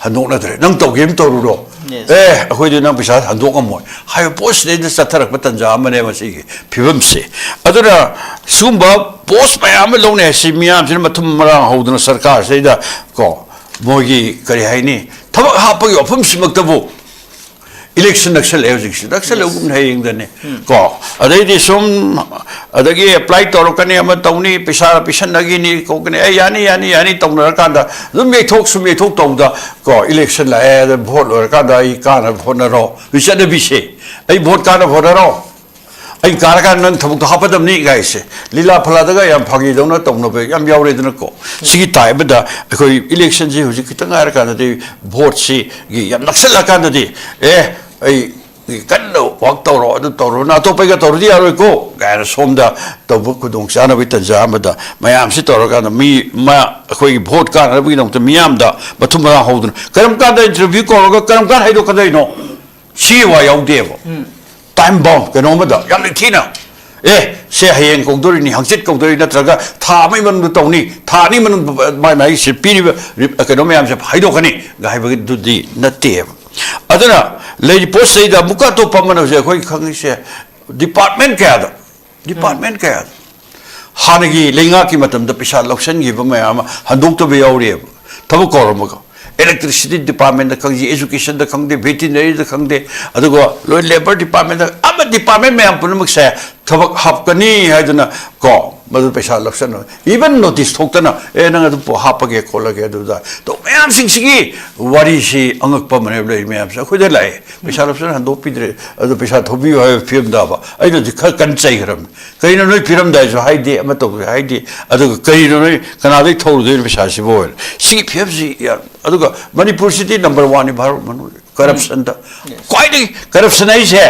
ꯍꯟꯗꯣꯛꯅꯗ꯭ꯔꯦ꯫ "ꯅꯪ ꯇꯧꯒꯦ ꯑꯃ ꯇꯧꯔꯨꯔꯣ, Yes. ꯑꯦ, ꯑꯩꯈꯣꯏꯗꯤ ꯅꯪ ꯄꯩꯁꯥ ꯍꯟꯗꯣꯛ ꯉꯝꯃꯣꯏ" ꯍꯥꯏꯕ ꯄꯣꯠꯁꯤꯗꯩꯗ ꯆꯠꯊꯔꯛꯄ ꯇꯥꯟꯖꯥ ꯑꯃꯅꯦ ꯃꯁꯤꯒꯤ ꯐꯤꯕꯝꯁꯤ꯫ ꯑꯗꯨꯅ ꯁꯤꯒꯨꯝꯕ ꯄꯣꯁ ꯃꯌꯥꯝ ꯑꯃ ꯂꯧꯅꯩ ꯍꯥꯏꯁꯤ ꯃꯤꯌꯥꯝꯁꯤꯅ ꯃꯊꯨꯝ ꯃꯔꯥꯡ ꯍꯧꯗꯅ ꯁꯔꯀꯥꯔꯁꯤꯗꯩꯗ ꯀꯣ, ꯃꯣꯏꯒꯤ ꯀꯔꯤ ꯍꯥꯏꯅꯤ, ꯊꯕꯛ ꯍꯥꯞꯄꯒꯤ ꯋꯥꯐꯝꯁꯤꯃꯛꯇꯕꯨ ꯏꯂꯦꯛꯁꯟ ꯅꯛꯁꯜꯂꯛꯑꯦ ꯍꯧꯖꯤꯛꯁꯤ, ꯅꯛꯁꯜꯂꯛꯑꯒꯨꯝꯅ ꯍꯌꯦꯡꯗꯅꯦ ꯀꯣ꯫ ꯑꯗꯩꯗꯤ ꯁꯨꯝ, ꯑꯗꯒꯤ ꯑꯦꯄ꯭ꯂꯥꯏ ꯇꯧꯔꯛꯀꯅꯤ, ꯑꯃ ꯇꯧꯅꯤ, ꯄꯩꯁꯥ ꯄꯤꯁꯟꯅꯈꯤꯅꯤ, ꯈꯣꯠꯀꯅꯤ, ꯑꯦ, ꯌꯥꯅꯤ, ꯌꯥꯅꯤ, ꯌꯥꯅꯤ ꯇꯧꯅꯔꯀꯥꯟꯗ ꯑꯗꯨꯝ ꯌꯩꯊꯣꯛ ꯁꯨꯝ ꯌꯩꯊꯣꯛ ꯇꯧꯕꯗ ꯀꯣ, ꯏꯂꯦꯛꯁꯟ ꯂꯥꯛꯑꯦ, ꯑꯗ ꯚꯣꯠ ꯂꯣꯏꯔꯀꯥꯟꯗ "ꯑꯩ ꯀꯥꯟꯅꯕ ꯍꯣꯠꯅꯔꯣ", ꯍꯧꯖꯤꯛ ꯆꯠꯅꯕꯤꯁꯦ, "ꯑꯩ ꯚꯣꯠ ꯀꯥꯟꯅꯕ ꯍꯣꯠꯅꯔꯣ, ꯑꯩ ꯀꯥꯔꯀꯥꯟꯗ ꯅꯪ ꯊꯕꯛꯇꯣ ꯍꯥꯞꯄꯗꯕꯅꯤ" ꯀꯥꯏꯁꯦ ꯂꯤꯂꯥ ꯐꯂꯥꯗꯒ ꯌꯥꯝ ꯐꯥꯒꯤꯗꯧꯅ ꯇꯧꯅꯕ ꯌꯥꯝ ꯌꯥꯎꯔꯦꯗꯅꯀꯣ꯫ ꯁꯤꯒꯤ ꯇꯥꯏꯞ ꯑꯃꯗ ꯑꯩꯈꯣꯏ ꯏꯂꯦꯛꯁꯟꯁꯤ ꯍꯧꯖꯤꯛ ꯈꯤꯇꯪ ꯉꯥꯏꯔꯀꯥꯟꯗꯗꯤ, ꯚꯣꯠꯁꯤꯒꯤ ꯌꯥꯝ ꯅꯛꯁꯜꯂꯀꯥꯟꯗꯗꯤ, "ꯑꯦ, ꯑꯩ ꯀꯟꯅ ꯋꯥꯛ ꯇꯧꯔꯣ, ꯑꯗꯨ ꯇꯧꯔꯣ, ꯅ ꯑꯇꯣꯞꯄꯩꯒ ꯇꯧꯔꯗꯤ ꯌꯥꯔꯣꯏꯀꯣ" ꯀꯥꯏꯅ ꯁꯣꯝꯗ ꯇꯧꯕ ꯈꯨꯗꯣꯡꯆꯥꯅꯕꯒꯤ ꯇꯥꯟꯖꯥ ꯑꯃꯗ ꯃꯌꯥꯝꯁꯤ ꯇꯧꯔꯀꯥꯟꯗ ꯃꯤ ꯃ-, ꯑꯩꯈꯣꯏꯒꯤ ꯚꯣꯠ ꯀꯥꯅꯅꯕꯒꯤꯗꯃꯛꯇ ꯃꯤꯌꯥꯝꯗ ꯃꯊꯨꯝ ꯃꯔꯥꯡ ꯍꯧꯗꯅ ꯀꯔꯝ ꯀꯥꯟꯗ ꯏꯟꯇꯔꯚ꯭ꯌꯨ ꯀꯧꯔꯒ ꯀꯔꯝ ꯀꯥꯟꯗ ꯍꯥꯏꯗꯣꯛꯀꯗꯣꯏꯅꯣ? ꯁꯤ ꯋꯥ ꯌꯥꯎꯗꯦꯕ꯫ ꯇꯥꯏꯝ ꯕꯥꯎꯟ ꯀꯩꯅꯣ ꯑꯃꯗ ꯌꯥꯝ ꯅꯤꯡꯊꯤꯅ, "ꯑꯦ, ꯁꯦ ꯍꯌꯦꯡ ꯀꯧꯗꯣꯔꯤꯅꯤ, ꯍꯪꯆꯤꯠ ꯀꯧꯗꯣꯔꯤ, ꯅꯠꯇ꯭ꯔꯒ ꯊꯥ ꯑꯃꯒꯤ ꯃꯅꯨꯡꯗ ꯇꯧꯅꯤ, ꯊꯥ ꯑꯅꯤ ꯃꯅꯨꯡꯗ ꯃꯥꯏ ꯃꯥꯏꯒꯤ ꯁꯤ ꯄꯤꯔꯤꯕ ꯔꯤ-, ꯀꯩꯅꯣ ꯃꯌꯥꯝꯁꯦ ꯍꯥꯏꯗꯣꯛꯀꯅꯤ" ꯒ ꯍꯥꯏꯕꯗꯨꯗꯤ ꯅꯠꯇꯦꯕ꯫ ꯑꯗꯨꯅ ꯂꯩꯔꯤ ꯄꯣꯠꯁꯤꯗꯩꯗ ꯑꯃꯨꯛꯀ ꯑꯇꯣꯞꯄ ꯑꯃꯅ ꯍꯧꯖꯤꯛ ꯑꯩꯈꯣꯏ ꯈꯪꯉꯤꯁꯦ, ꯗꯤꯄꯥꯔꯠꯃꯦꯟ ꯀꯌꯥꯗ, ꯗꯤꯄꯥꯔꯠꯃꯦꯟ ꯀꯌꯥꯗ ꯍꯥꯟꯅꯒꯤ ꯂꯩꯉꯥꯛꯀꯤ ꯃꯇꯝꯗ ꯄꯩꯁꯥ ꯂꯧꯁꯤꯟꯈꯤꯕ ꯃꯌꯥꯝ ꯑꯃ ꯍꯟꯗꯣꯛꯇꯕ ꯌꯥꯎꯔꯤꯑꯕ꯫ ꯊꯕꯛ ꯀꯧꯔꯝꯃꯒ, Electricity department ꯗ ꯈꯪꯗꯦ, education ꯗ ꯈꯪꯗꯦ, veterinary ꯗ ꯈꯪꯗꯦ, ꯑꯗꯨꯒ ꯂꯣꯏ labour department ꯗ, ꯑꯃ department ꯃꯌꯥꯝ ꯄꯨꯝꯅꯃꯛꯁꯦ ꯊꯕꯛ ꯍꯥꯞꯀꯅꯤ ꯍꯥꯏꯗꯨꯅ ꯀꯣ, ꯃꯗꯨ ꯄꯩꯁꯥ ꯂꯧꯁꯟꯅꯕ, even notice ꯊꯣꯛꯇꯅ, "ꯑꯦ, ꯅꯪ ꯑꯗꯨ ꯄꯣ-, ꯍꯥꯞꯄꯒꯦ ꯈꯣꯠꯂꯒꯦ" ꯑꯗꯨꯗ, ꯑꯗꯣ ꯃꯌꯥꯝꯁꯤꯡꯁꯤꯒꯤ ꯋꯥꯔꯤꯁꯤ ꯑꯉꯛꯄ ꯑꯃꯅꯦꯕ ꯂꯩꯔꯤ ꯃꯌꯥꯝꯁꯦ꯫ ꯑꯩꯈꯣꯏꯗ ꯂꯥꯛꯑꯦ, ꯄꯩꯁꯥ ꯂꯧꯁꯟ ꯍꯟꯗꯣꯛꯄꯤꯗ꯭ꯔꯦ, ꯑꯗꯣ ꯄꯩꯁꯥ ꯊꯧꯕꯤꯌꯨ ꯍꯥꯏꯕ ꯐꯤꯕꯝꯗꯕ ꯑꯩꯅꯗꯤ ꯈꯔ ꯀꯟꯅ ꯆꯩꯈ꯭ꯔꯕꯅꯤ꯫ "ꯀꯩꯅꯣ ꯅꯣꯏ ꯄꯤꯔꯝꯗꯥꯏꯁꯨ ꯍꯥꯏꯗꯦ, ꯑꯃ ꯇꯧꯁꯨ ꯍꯥꯏꯗꯦ, ꯑꯗꯨꯒ ꯀꯔꯤꯅꯣ ꯅꯣꯏ ꯀꯅꯥꯗꯒꯤ ꯊꯧꯔꯨꯗꯣꯏꯅꯣ ꯄꯩꯁꯥꯁꯤꯕꯨ?" ꯍꯥꯏꯅ꯫ ꯁꯤꯒꯤ ꯐꯤꯕꯝꯁꯤ ꯌꯥꯝ, ꯑꯗꯨꯒ ꯃꯅꯤꯄꯨꯔꯁꯤꯗꯤ number one ꯅꯤ ꯚꯥꯔꯠ ꯃꯅꯨꯡꯗ corruption ꯗ꯫ Yes. ꯈ꯭ꯋꯥꯏꯗꯒꯤ corruption ꯍꯥꯏꯁꯦ,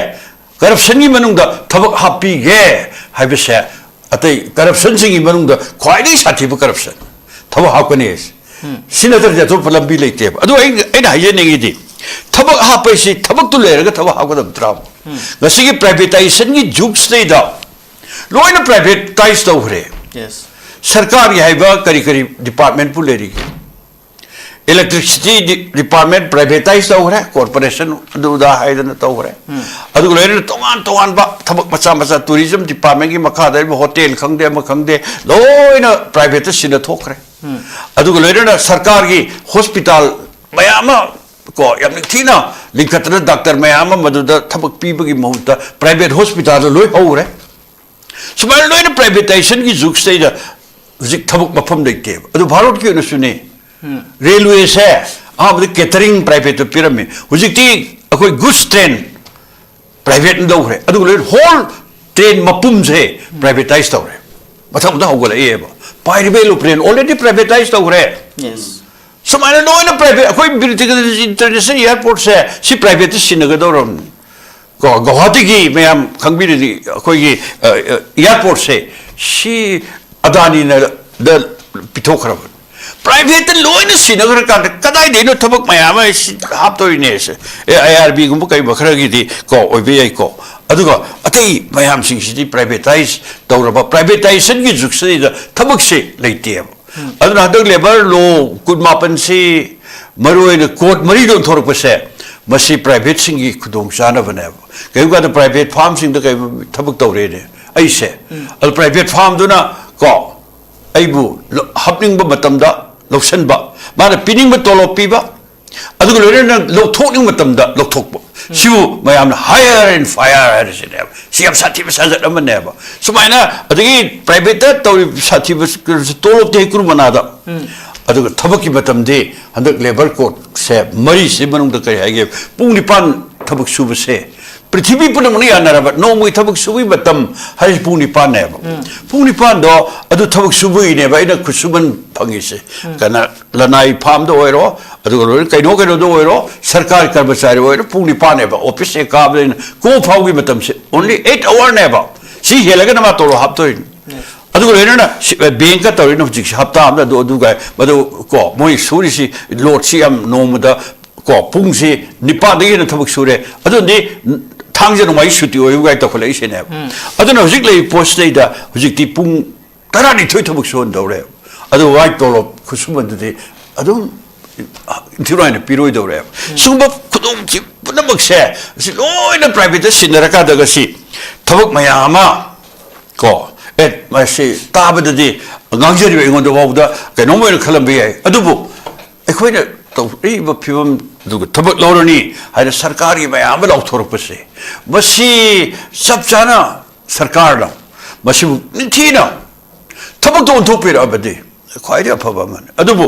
corruption ꯒꯤ ꯃꯅꯨꯡꯗ ꯊꯕꯛ ꯍꯥꯞꯄꯤꯒꯦ ꯍꯥꯏꯕꯁꯦ, ꯑꯇꯩ corruption ꯁꯤꯡꯒꯤ ꯃꯅꯨꯡꯗ ꯈ꯭ꯋꯥꯏꯗꯒꯤ ꯁꯥꯊꯤꯕ corruption, ꯊꯕꯛ ꯍꯥꯞꯀꯅꯤ ꯍꯥꯏꯁꯦ꯫ ꯁꯤ ꯅꯠꯇ꯭ꯔꯗꯤ ꯑꯇꯣꯞꯄ ꯂꯝꯕꯤ ꯂꯩꯇꯦꯕ꯫ ꯑꯗꯨ ꯑꯩ, ꯑꯩꯅ ꯍꯥꯏꯖꯅꯤꯡꯉꯤꯗꯤ, ꯊꯕꯛ ꯍꯥꯞꯄ ꯍꯥꯏꯁꯤ ꯊꯕꯛꯇꯨ ꯂꯩꯔꯒ ꯊꯕꯛ ꯍꯥꯞꯀꯗꯕ ꯅꯠꯇ꯭ꯔꯥ? ꯉꯁꯤꯒꯤ privatization ꯒꯤ ꯖꯨꯒꯁꯤꯗꯩꯗ ꯂꯣꯏꯅ privatize ꯇꯧꯈ꯭ꯔꯦ꯫ Yes. ꯁꯔꯀꯥꯔꯒꯤ ꯍꯥꯏꯕ ꯀꯔꯤ ꯀꯔꯤ department ꯄꯨ ꯂꯩꯔꯤꯒꯦ? Electricity department privatize ꯇꯧꯈ꯭ꯔꯦ, corporation ꯑꯗꯨꯗ ꯍꯥꯏꯗꯅ ꯇꯧꯈ꯭ꯔꯦ꯫ ꯑꯗꯨꯒ ꯂꯣꯏꯅꯅ ꯇꯣꯉꯥꯟ ꯇꯣꯉꯥꯟꯕ ꯊꯕꯛ ꯃꯆꯥ ꯃꯆꯥ, tourism department ꯀꯤ ꯃꯈꯥꯗ ꯂꯩꯕ hotel ꯈꯪꯗꯦ, ꯑꯃ ꯈꯪꯗꯦ, ꯂꯣꯏꯅ private ꯇ ꯁꯤꯟꯅ ꯊꯣꯛꯈ꯭ꯔꯦ꯫ ꯑꯗꯨꯒ ꯂꯣꯏꯅꯅ ꯁꯔꯀꯥꯔꯒꯤ hospital ꯃꯌꯥꯝ ꯑꯃ ꯀꯣ, ꯌꯥꯝ ꯅꯤꯡꯊꯤꯅ ꯂꯤꯡꯈꯠꯇꯅ doctor ꯃꯌꯥꯝ ꯑꯃ ꯃꯗꯨꯗ ꯊꯕꯛ ꯄꯤꯕꯒꯤ ꯃꯍꯨꯠꯇ private hospital ꯗ ꯂꯣꯏ ꯍꯧꯈ꯭ꯔꯦ꯫ ꯁꯨꯃꯥꯏꯅ ꯂꯣꯏꯅ privatization ꯒꯤ ꯖꯨꯒꯁꯤꯗꯩꯗ ꯍꯧꯖꯤꯛ ꯊꯕꯛ ꯃꯐꯝ ꯂꯩꯇꯦꯕ꯫ ꯑꯗꯨ ꯚꯥꯔꯠꯀꯤ ꯑꯣꯏꯅꯁꯨꯅꯦ꯫ Railway ꯁꯦ ꯑꯍꯥꯟꯕꯗ catering private ꯇ ꯄꯤꯔꯝꯃꯤ, ꯍꯧꯖꯤꯛꯇꯤ ꯑꯩꯈꯣꯏ goods train private ꯅ ꯂꯧꯈ꯭ꯔꯦ, ꯑꯗꯨꯒ ꯂꯣꯏꯅ whole train ꯃꯄꯨꯝꯁꯦ privatize ꯇꯧꯔꯦ꯫ ꯃꯊꯪ ꯃꯊꯪ ꯍꯧꯒꯠꯂꯛꯑꯦꯕ꯫ ꯄꯥꯏꯔꯤꯕ aeroplane already privatize ꯇꯧꯈ꯭ꯔꯦ꯫ Yes. ꯁꯨꯃꯥꯏꯅ ꯂꯣꯏꯅ private, ꯑꯩꯈꯣꯏ ꯕꯤꯔ ꯇꯤꯀꯦꯟꯗ꯭ꯔꯖꯤꯠ International Airport ꯁꯦ ꯁꯤ private ꯇ ꯁꯤꯟꯅꯒꯗꯧꯔꯕꯅꯤ꯫ ꯀꯣ, ꯒꯧꯍꯥꯇꯤꯒꯤ ꯃꯌꯥꯝ ꯈꯪꯕꯤꯔꯗꯤ, ꯑꯩꯈꯣꯏꯒꯤ, ꯑ, ꯑ, airport ꯁꯦ ꯁꯤ ꯑꯗꯥꯅꯤꯅ ꯗ ꯄꯤꯊꯣꯛꯈ꯭ꯔꯕꯅꯤ꯫ Private ꯇ ꯂꯣꯏꯅ ꯁꯤꯟꯅꯈ꯭ꯔꯀꯥꯟꯗ ꯀꯗꯥꯏꯗꯩꯅꯣ ꯊꯕꯛ ꯃꯌꯥꯝ ꯑꯃ ꯁꯤ ꯍꯥꯞꯇꯣꯔꯤꯅꯦ ꯁꯦ? ꯑꯦ, IRB ꯒꯨꯝꯕ ꯀꯩꯒꯨꯝꯕ ꯈꯔꯒꯤꯗꯤ ꯀꯣ ꯑꯣꯏꯕ ꯌꯥꯏꯀꯣ꯫ ꯑꯗꯨꯒ ꯑꯇꯩ ꯃꯌꯥꯝꯁꯤꯡꯁꯤꯗꯤ privatize ꯇꯧꯔꯕ, privatization ꯒꯤ ꯖꯨꯒꯁꯤꯗꯩꯗ ꯊꯕꯛꯁꯦ ꯂꯩꯇꯦꯕ꯫ ꯑꯗꯨꯅ ꯍꯟꯗꯛ labour law ꯀꯨꯟꯃꯥꯄꯟꯁꯤ, ꯃꯔꯨꯑꯣꯏꯅ code ꯃꯔꯤꯗꯣ ꯑꯣꯟꯊꯣꯔꯛꯄꯁꯦ, ꯃꯁꯤ private ꯁꯤꯡꯒꯤ ꯈꯨꯗꯣꯡꯆꯥꯅꯕꯅꯦꯕ꯫ ꯀꯩꯒꯨꯝꯕ ꯀꯥꯟꯗ private farm ꯁꯤꯡꯗ ꯀꯩ ꯊꯕꯛ ꯇꯧꯔꯦꯅꯦ ꯑꯩꯁꯦ, ꯑꯗꯨ private farm ꯗꯨꯅ ꯀꯣ ꯑꯩꯕꯨ ꯂ-, ꯍꯥꯞꯅꯤꯡꯕ ꯃꯇꯝꯗ ꯂꯧꯁꯤꯟꯕ, ꯃꯥꯅ ꯄꯤꯅꯤꯡꯕ ꯇꯣꯂꯣꯞ ꯄꯤꯕ, ꯑꯗꯨꯒ ꯂꯣꯏꯅꯅ ꯂꯧꯊꯣꯛꯅꯤꯡꯕ ꯃꯇꯝꯗ ꯂꯧꯊꯣꯛꯄ꯫ ꯁꯤꯕꯨ ꯃꯌꯥꯝꯅ hire and fire ꯍꯥꯏꯔꯤꯁꯤꯅꯦꯕ꯫ ꯁꯤ ꯌꯥꯝ ꯁꯥꯊꯤꯕ ꯁꯥꯖꯠ ꯑꯃꯅꯦꯕ꯫ ꯁꯨꯃꯥꯏꯅ ꯑꯗꯒꯤ private ꯇ ꯇꯧꯔꯤꯕ ꯁꯥꯊꯤꯕ ꯇꯣꯂꯣꯞꯇꯤ ꯍꯩꯀ꯭ꯔꯨ ꯃꯅꯥꯗ꯫ ꯑꯗꯨꯒ ꯊꯕꯛꯀꯤ ꯃꯇꯝꯗꯤ ꯍꯟꯗꯛ labour code ꯁꯦ ꯃꯔꯤꯁꯤ ꯃꯅꯨꯡꯗ ꯀꯔꯤ ꯍꯥꯏꯒꯦ? ꯄꯨꯡ ꯅꯤꯄꯥꯟ ꯊꯕꯛ ꯁꯨꯕꯁꯦ ꯄ꯭ꯔꯤꯊꯤꯕꯤ ꯄꯨꯝꯅꯃꯛꯅ ꯌꯥꯅꯔꯕ ꯅꯣꯡꯃꯒꯤ ꯊꯕꯛ ꯁꯨꯕꯒꯤ ꯃꯇꯝ ꯍꯥꯏꯔꯤꯁꯤ ꯄꯨꯡ ꯅꯤꯄꯥꯟꯅꯦꯕ꯫ ꯄꯨꯡ ꯅꯤꯄꯥꯟꯗꯣ ꯑꯗꯨ ꯊꯕꯛ ꯁꯨꯕꯒꯤꯅꯦꯕ ꯑꯩꯅ ꯈꯨꯠꯁꯨꯃꯟ ꯐꯪꯉꯤꯁꯦ꯫ ꯀꯅꯥ, ꯂꯅꯥꯏ farm ꯗ ꯑꯣꯏꯔꯣ, ꯑꯗꯨꯒ ꯂꯣꯏꯅ ꯀꯩꯅꯣ ꯀꯩꯅꯣꯗ ꯑꯣꯏꯔꯣ, ꯁꯔꯀꯥꯔ ꯀꯔꯃꯆꯥꯔꯤ ꯑꯣꯏꯔꯣ, ꯄꯨꯡ ꯅꯤꯄꯥꯟꯅꯦꯕ꯫ Office ꯍꯦꯛ ꯀꯥꯕꯗꯩꯅ ꯀꯣꯛ ꯐꯥꯎꯒꯤ ꯃꯇꯝꯁꯦ only eight hour ꯅꯦꯕ꯫ ꯁꯤ ꯍꯦꯜꯂꯒꯅ ꯃꯥ ꯇꯣꯂꯣꯞ ꯍꯥꯞꯇꯣꯏꯅꯤ꯫ ꯑꯗꯨꯒ ꯂꯣꯏꯅꯅ ꯁꯤ, bank ꯀ ꯇꯧꯔꯤꯅ ꯍꯧꯖꯤꯛꯁꯤ ꯍꯞꯇꯥ ꯑꯃꯗ ꯑꯗꯨ, ꯑꯗꯨꯒ ꯃꯗꯨ ꯀꯣ, ꯃꯣꯏ ꯁꯨꯔꯤꯁꯤ load ꯁꯤ ꯌꯥꯝ ꯅꯣꯡꯃꯗ ꯀꯣ, ꯄꯨꯡꯁꯤ ꯅꯤꯄꯥꯟꯗꯒꯤ ꯍꯦꯟꯅ ꯊꯕꯛ ꯁꯨꯔꯦ꯫ ꯑꯗꯨꯗꯤ ꯊꯥꯡꯖ ꯅꯣꯡꯃꯥꯏꯖꯤꯡ ꯁꯨꯇꯤ ꯑꯣꯏꯕ ꯀꯥꯏ ꯇꯧꯈꯠꯂꯛꯏꯁꯤꯅꯦꯕ꯫ ꯑꯗꯨꯅ ꯍꯧꯖꯤꯛ ꯂꯩꯔꯤꯕ ꯄꯣꯠꯁꯤꯗꯩꯗ ꯍꯧꯖꯤꯛꯇꯤ ꯄꯨꯡ ꯇꯔꯥꯅꯤꯊꯣꯏ ꯊꯕꯛ ꯁꯨꯍꯟꯗꯧꯔꯦ꯫ ꯑꯗꯨ ꯋꯥꯏ ꯇꯣꯂꯣꯞ ꯈꯨꯠꯁꯨꯃꯟꯗꯨꯗꯤ ꯑꯗꯨꯝ ꯏꯟꯊꯤ ꯅꯨꯡꯉꯥꯏꯅ ꯄꯤꯔꯣꯏꯗꯧꯔꯦꯕ꯫ ꯁꯤꯒꯨꯝꯕ ꯈꯨꯗꯣꯡꯊꯤꯕ ꯄꯨꯝꯅꯃꯛꯁꯦ ꯑꯁꯤ ꯂꯣꯏꯅ private ꯇ ꯁꯤꯟꯅꯔꯀꯥꯟꯗ ꯉꯁꯤ ꯊꯕꯛ ꯃꯌꯥꯝ ꯑꯃ ꯀꯣ, ꯑꯦ, ꯃꯁꯤ ꯇꯥꯕꯗꯗꯤ ꯉꯥꯡꯖꯔꯤꯕ ꯑꯩꯉꯣꯟꯗ ꯐꯥꯎꯕꯗ ꯀꯩꯅꯣꯝ ꯑꯣꯏꯅ ꯈꯜꯂꯝꯕ ꯌꯥꯏ꯫ ꯑꯗꯨꯕꯨ ꯑꯩꯈꯣꯏꯅ ꯇꯧꯔꯛꯏꯕ ꯐꯤꯕꯝꯗꯨꯒ ꯊꯕꯛ ꯂꯧꯔꯅꯤ ꯍꯥꯏꯅ ꯁꯔꯀꯥꯔꯒꯤ ꯃꯌꯥꯝ ꯑꯃ ꯂꯥꯎꯊꯣꯔꯛꯄꯁꯦ, ꯃꯁꯤ ꯆꯞ ꯆꯥꯅ ꯁꯔꯀꯥꯔꯅ ꯃꯁꯤꯕꯨ ꯅꯤꯡꯊꯤꯅ ꯊꯕꯛꯇ ꯑꯣꯟꯊꯣꯛꯄꯤꯔꯛꯑꯕꯗꯤ ꯈ꯭ꯋꯥꯏꯗꯒꯤ ꯑꯐꯕ ꯑꯃꯅꯤ꯫ ꯑꯗꯨꯕꯨ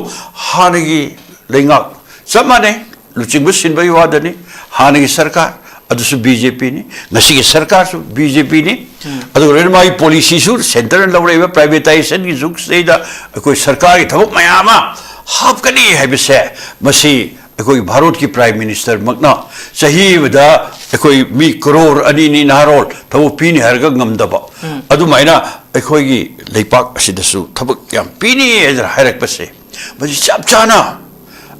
ꯍꯥꯟꯅꯒꯤ ꯂꯩꯉꯥꯛ ꯆꯞ ꯃꯥꯟꯅꯩ, ꯂꯨꯆꯤꯡꯕ ꯁꯤꯟꯕꯒꯤ ꯋꯥꯗꯅꯤ꯫ ꯍꯥꯟꯅꯒꯤ ꯁꯔꯀꯥꯔ ꯑꯗꯨꯁꯨ ꯕꯤ ꯖꯦ ꯄꯤꯅꯤ, ꯉꯁꯤꯒꯤ ꯁꯔꯀꯥꯔꯁꯨ ꯕꯤ ꯖꯦ ꯄꯤꯅꯤ꯫ ꯑꯗꯨꯒ ꯂꯣꯏꯅ ꯃꯥꯒꯤ policy ꯁꯨ centre ꯅ ꯂꯧꯔꯛꯏꯕ privatization ꯒꯤ ꯖꯨꯒꯁꯤꯗꯩꯗ ꯑꯩꯈꯣꯏ ꯁꯔꯀꯥꯔꯒꯤ ꯊꯕꯛ ꯃꯌꯥꯝ ꯑꯃ ꯍꯥꯞꯀꯅꯤ ꯍꯥꯏꯕꯁꯦ, ꯃꯁꯤ ꯑꯩꯈꯣꯏꯒꯤ ꯚꯥꯔꯠꯀꯤ Prime Minister ꯃꯛꯅ ꯆꯍꯤ ꯑꯃꯗ ꯑꯩꯈꯣꯏ ꯃꯤ ꯀꯔꯣꯔ ꯑꯅꯤꯅꯤ ꯅꯍꯥꯔꯣꯜ ꯊꯕꯛ ꯄꯤꯅꯤ ꯍꯥꯏꯔꯒ ꯉꯝꯗꯕ, ꯑꯗꯨꯃꯥꯏꯅ ꯑꯩꯈꯣꯏꯒꯤ ꯂꯩꯄꯥꯛ ꯑꯁꯤꯗꯁꯨ ꯊꯕꯛ ꯌꯥꯝ ꯄꯤꯅꯤ ꯍꯥꯏꯗꯅ ꯍꯥꯏꯔꯛꯄꯁꯦ, ꯃꯁꯤ ꯆꯞ ꯆꯥꯅ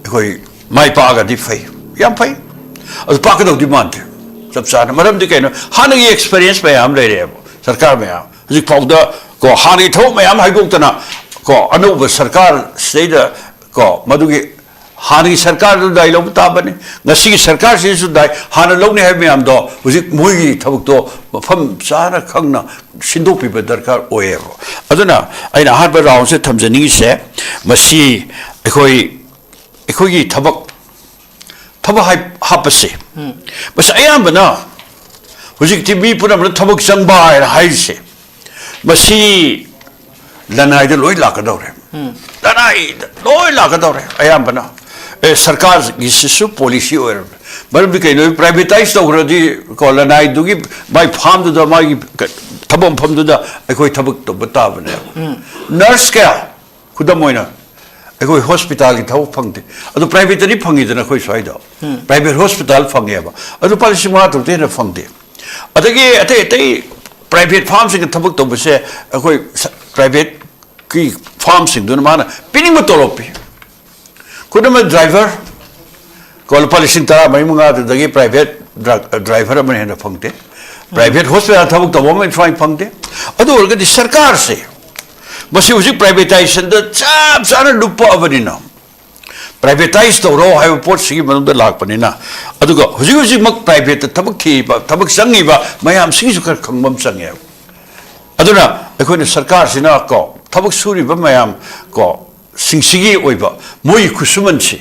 ꯑꯩꯈꯣꯏ ꯃꯥꯏ ꯄꯥꯛꯑꯒꯗꯤ ꯐꯩ, ꯌꯥꯝ ꯐꯩ꯫ ꯑꯗꯨ ꯄꯥꯛꯀꯗꯧꯗꯤ ꯃꯥꯟꯗꯦ ꯆꯞ ꯆꯥꯅ꯫ ꯃꯔꯝꯗꯤ ꯀꯩꯅꯣ? ꯍꯥꯟꯅꯒꯤ experience ꯃꯌꯥꯝ ꯂꯩꯔꯛꯑꯦꯕ ꯁꯔꯀꯥꯔ ꯃꯌꯥꯝ꯫ ꯍꯧꯖꯤꯛꯐꯥꯎꯗ ꯀꯣ, ꯍꯥꯟꯅꯒꯤ ꯊꯕꯛ ꯃꯌꯥꯝ ꯍꯥꯏꯗꯣꯛꯇꯅ ꯀꯣ, ꯑꯅꯧꯕ ꯁꯔꯀꯥꯔ ꯁꯤꯗꯩꯗ ꯀꯣ, ꯃꯗꯨꯒꯤ ꯍꯥꯟꯅꯒꯤ ꯁꯔꯀꯥꯔꯗꯨ ꯗꯥꯏ ꯂꯧꯕ ꯇꯥꯕꯅꯤ, ꯉꯁꯤꯒꯤ ꯁꯔꯀꯥꯔꯁꯤꯁꯨ ꯗꯥꯏ꯫ ꯍꯥꯟꯅ ꯂꯧꯅꯤ ꯍꯥꯏꯕ ꯃꯌꯥꯝꯗꯣ ꯍꯧꯖꯤꯛ ꯃꯣꯏꯒꯤ ꯊꯕꯛꯇꯣ ꯃꯐꯝ ꯆꯥꯅ ꯈꯪꯅ ꯁꯤꯟꯗꯣꯛꯄꯤꯕ ꯗꯔꯀꯥꯔ ꯑꯣꯏꯌꯦꯕ꯫ ꯑꯗꯨꯅ ꯑꯩꯅ ꯑꯍꯥꯟꯕ ꯔꯥꯎꯟꯁꯦ ꯊꯝꯖꯅꯤꯡꯉꯤꯁꯦ, ꯃꯁꯤ ꯑꯩꯈꯣꯏ, ꯑꯩꯈꯣꯏꯒꯤ ꯊꯕꯛ, ꯊꯕꯛ ꯍꯥꯏ-, ꯍꯥꯞꯄꯁꯦ, ꯃꯁꯤ ꯑꯌꯥꯝꯕꯅ ꯍꯧꯖꯤꯛꯇꯤ ꯃꯤ ꯄꯨꯝꯅꯃꯛꯅ ꯊꯕꯛ ꯆꯪꯕ ꯍꯥꯏꯅ ꯍꯥꯏꯔꯤꯁꯦ, ꯃꯁꯤ ꯂꯅꯥꯏꯗ ꯂꯣꯏ ꯂꯥꯛꯀꯗꯧꯔꯦ꯫ ꯂꯅꯥꯏꯗ ꯂꯣꯏ ꯂꯥꯛꯀꯗꯧꯔꯦ ꯑꯌꯥꯝꯕꯅ꯫ ꯑꯦ, ꯁꯔꯀꯥꯔꯒꯤꯁꯤꯁꯨ ꯄꯣꯂꯤꯁꯤ ꯑꯣꯏꯔꯕꯅꯦ꯫ ꯃꯔꯝꯗꯤ ꯀꯩꯅꯣ, ꯄ꯭ꯔꯥꯏꯚꯦꯇꯥꯏꯁ ꯇꯧꯈ꯭ꯔꯗꯤ ꯀꯣ, ꯂꯅꯥꯏꯗꯨꯒꯤ ꯃꯥꯏ ꯐꯥꯝꯗꯨꯗ, ꯃꯥꯒꯤ ꯊꯕꯛ ꯃꯐꯝꯗꯨꯗ ꯑꯩꯈꯣꯏ ꯊꯕꯛ ꯇꯧꯕ ꯇꯥꯕꯅꯦꯕ꯫ ꯅꯔꯁ ꯀꯌꯥ, ꯈꯨꯗꯝ ꯑꯣꯏꯅ, ꯑꯩꯈꯣꯏ ꯍꯣꯁꯄꯤꯇꯥꯜꯒꯤ ꯊꯕꯛ ꯐꯪꯗꯦ, ꯑꯗꯨ ꯄ꯭ꯔꯥꯏꯚꯦꯠꯇꯗꯤ ꯐꯪꯉꯤꯗꯅ ꯑꯩꯈꯣꯏ ꯁ꯭ꯋꯥꯏꯗ꯫ ꯄ꯭ꯔꯥꯏꯚꯦꯠ ꯍꯣꯁꯄꯤꯇꯥꯜ ꯐꯪꯉꯦꯕ, ꯑꯗꯨ ꯂꯨꯄꯥ ꯂꯤꯁꯤꯡ ꯃꯉꯥ ꯇꯔꯨꯛꯇꯩ ꯍꯦꯟꯅ ꯐꯪꯗꯦ꯫ ꯑꯗꯒꯤ ꯑꯇꯩ ꯑꯇꯩ ꯄ꯭ꯔꯥꯏꯚꯦꯠ ꯐꯥꯝꯁꯤꯡꯗ ꯊꯕꯛ ꯇꯧꯕꯁꯦ ꯑꯩꯈꯣꯏ ꯁ-, ꯄ꯭ꯔꯥꯏꯚꯦꯠꯀꯤ ꯐꯥꯝꯁꯤꯡꯗꯨꯅ ꯃꯥꯅ ꯄꯤꯅꯤꯡꯕ ꯇꯣꯂꯣꯞ ꯄꯤ꯫ ꯈꯨꯗꯝ ꯑꯣꯏꯅ ꯗ꯭ꯔꯥꯏꯚꯔ, ꯀꯣ, ꯂꯨꯄꯥ ꯂꯤꯁꯤꯡ ꯇꯔꯥ ꯃꯔꯤ ꯃꯉꯥꯗꯨꯗꯒꯤ ꯄ꯭ꯔꯥꯏꯚꯦꯠ ꯗ꯭ꯔꯥ-, ꯗ꯭ꯔꯥꯏꯚꯔ ꯑꯃꯅ ꯍꯦꯟꯅ ꯐꯪꯗꯦ꯫ ꯄ꯭ꯔꯥꯏꯚꯦꯠ ꯍꯣꯁꯄꯤꯇꯥꯜ ꯊꯕꯛ ꯇꯧꯕ ꯑꯃ ꯁꯨꯃꯥꯏꯅ ꯐꯪꯗꯦ꯫ ꯑꯗꯨ ꯑꯣꯏꯔꯒꯗꯤ ꯁꯔꯀꯥꯔꯁꯦ ꯃꯁꯤ ꯍꯧꯖꯤꯛ ꯄ꯭ꯔꯥꯏꯚꯦꯇꯥꯏꯖꯦꯁꯟꯗ ꯆꯞ ꯆꯥꯅ ꯂꯨꯞꯄꯛꯑꯕꯅꯤꯅ, ꯄ꯭ꯔꯥꯏꯚꯦꯇꯥꯏꯁ ꯇꯧꯔꯣ ꯍꯥꯏꯕ ꯄꯣꯠꯁꯤꯒꯤ ꯃꯅꯨꯡꯗ ꯂꯥꯛꯄꯅꯤꯅ, ꯑꯗꯨꯒ ꯍꯧꯖꯤꯛ ꯍꯧꯖꯤꯛꯃꯛ ꯄ꯭ꯔꯥꯏꯚꯦꯠꯇ ꯊꯕꯛ ꯊꯤꯔꯤꯕ, ꯊꯕꯛ ꯆꯪꯉꯤꯕ ꯃꯌꯥꯝꯁꯤꯒꯤꯁꯨ ꯈꯔ ꯈꯪꯕ ꯑꯃ ꯆꯪꯉꯦꯕ꯫ ꯑꯗꯨꯅ ꯑꯩꯈꯣꯏꯅ ꯁꯔꯀꯥꯔꯁꯤꯅ ꯀꯣ, ꯊꯕꯛ ꯁꯨꯔꯤꯕ ꯃꯌꯥꯝ ꯀꯣ, ꯁꯤꯡꯁꯤꯒꯤ ꯑꯣꯏꯕ ꯃꯣꯏꯒꯤ ꯈꯨꯠꯁꯨꯃꯟꯁꯤ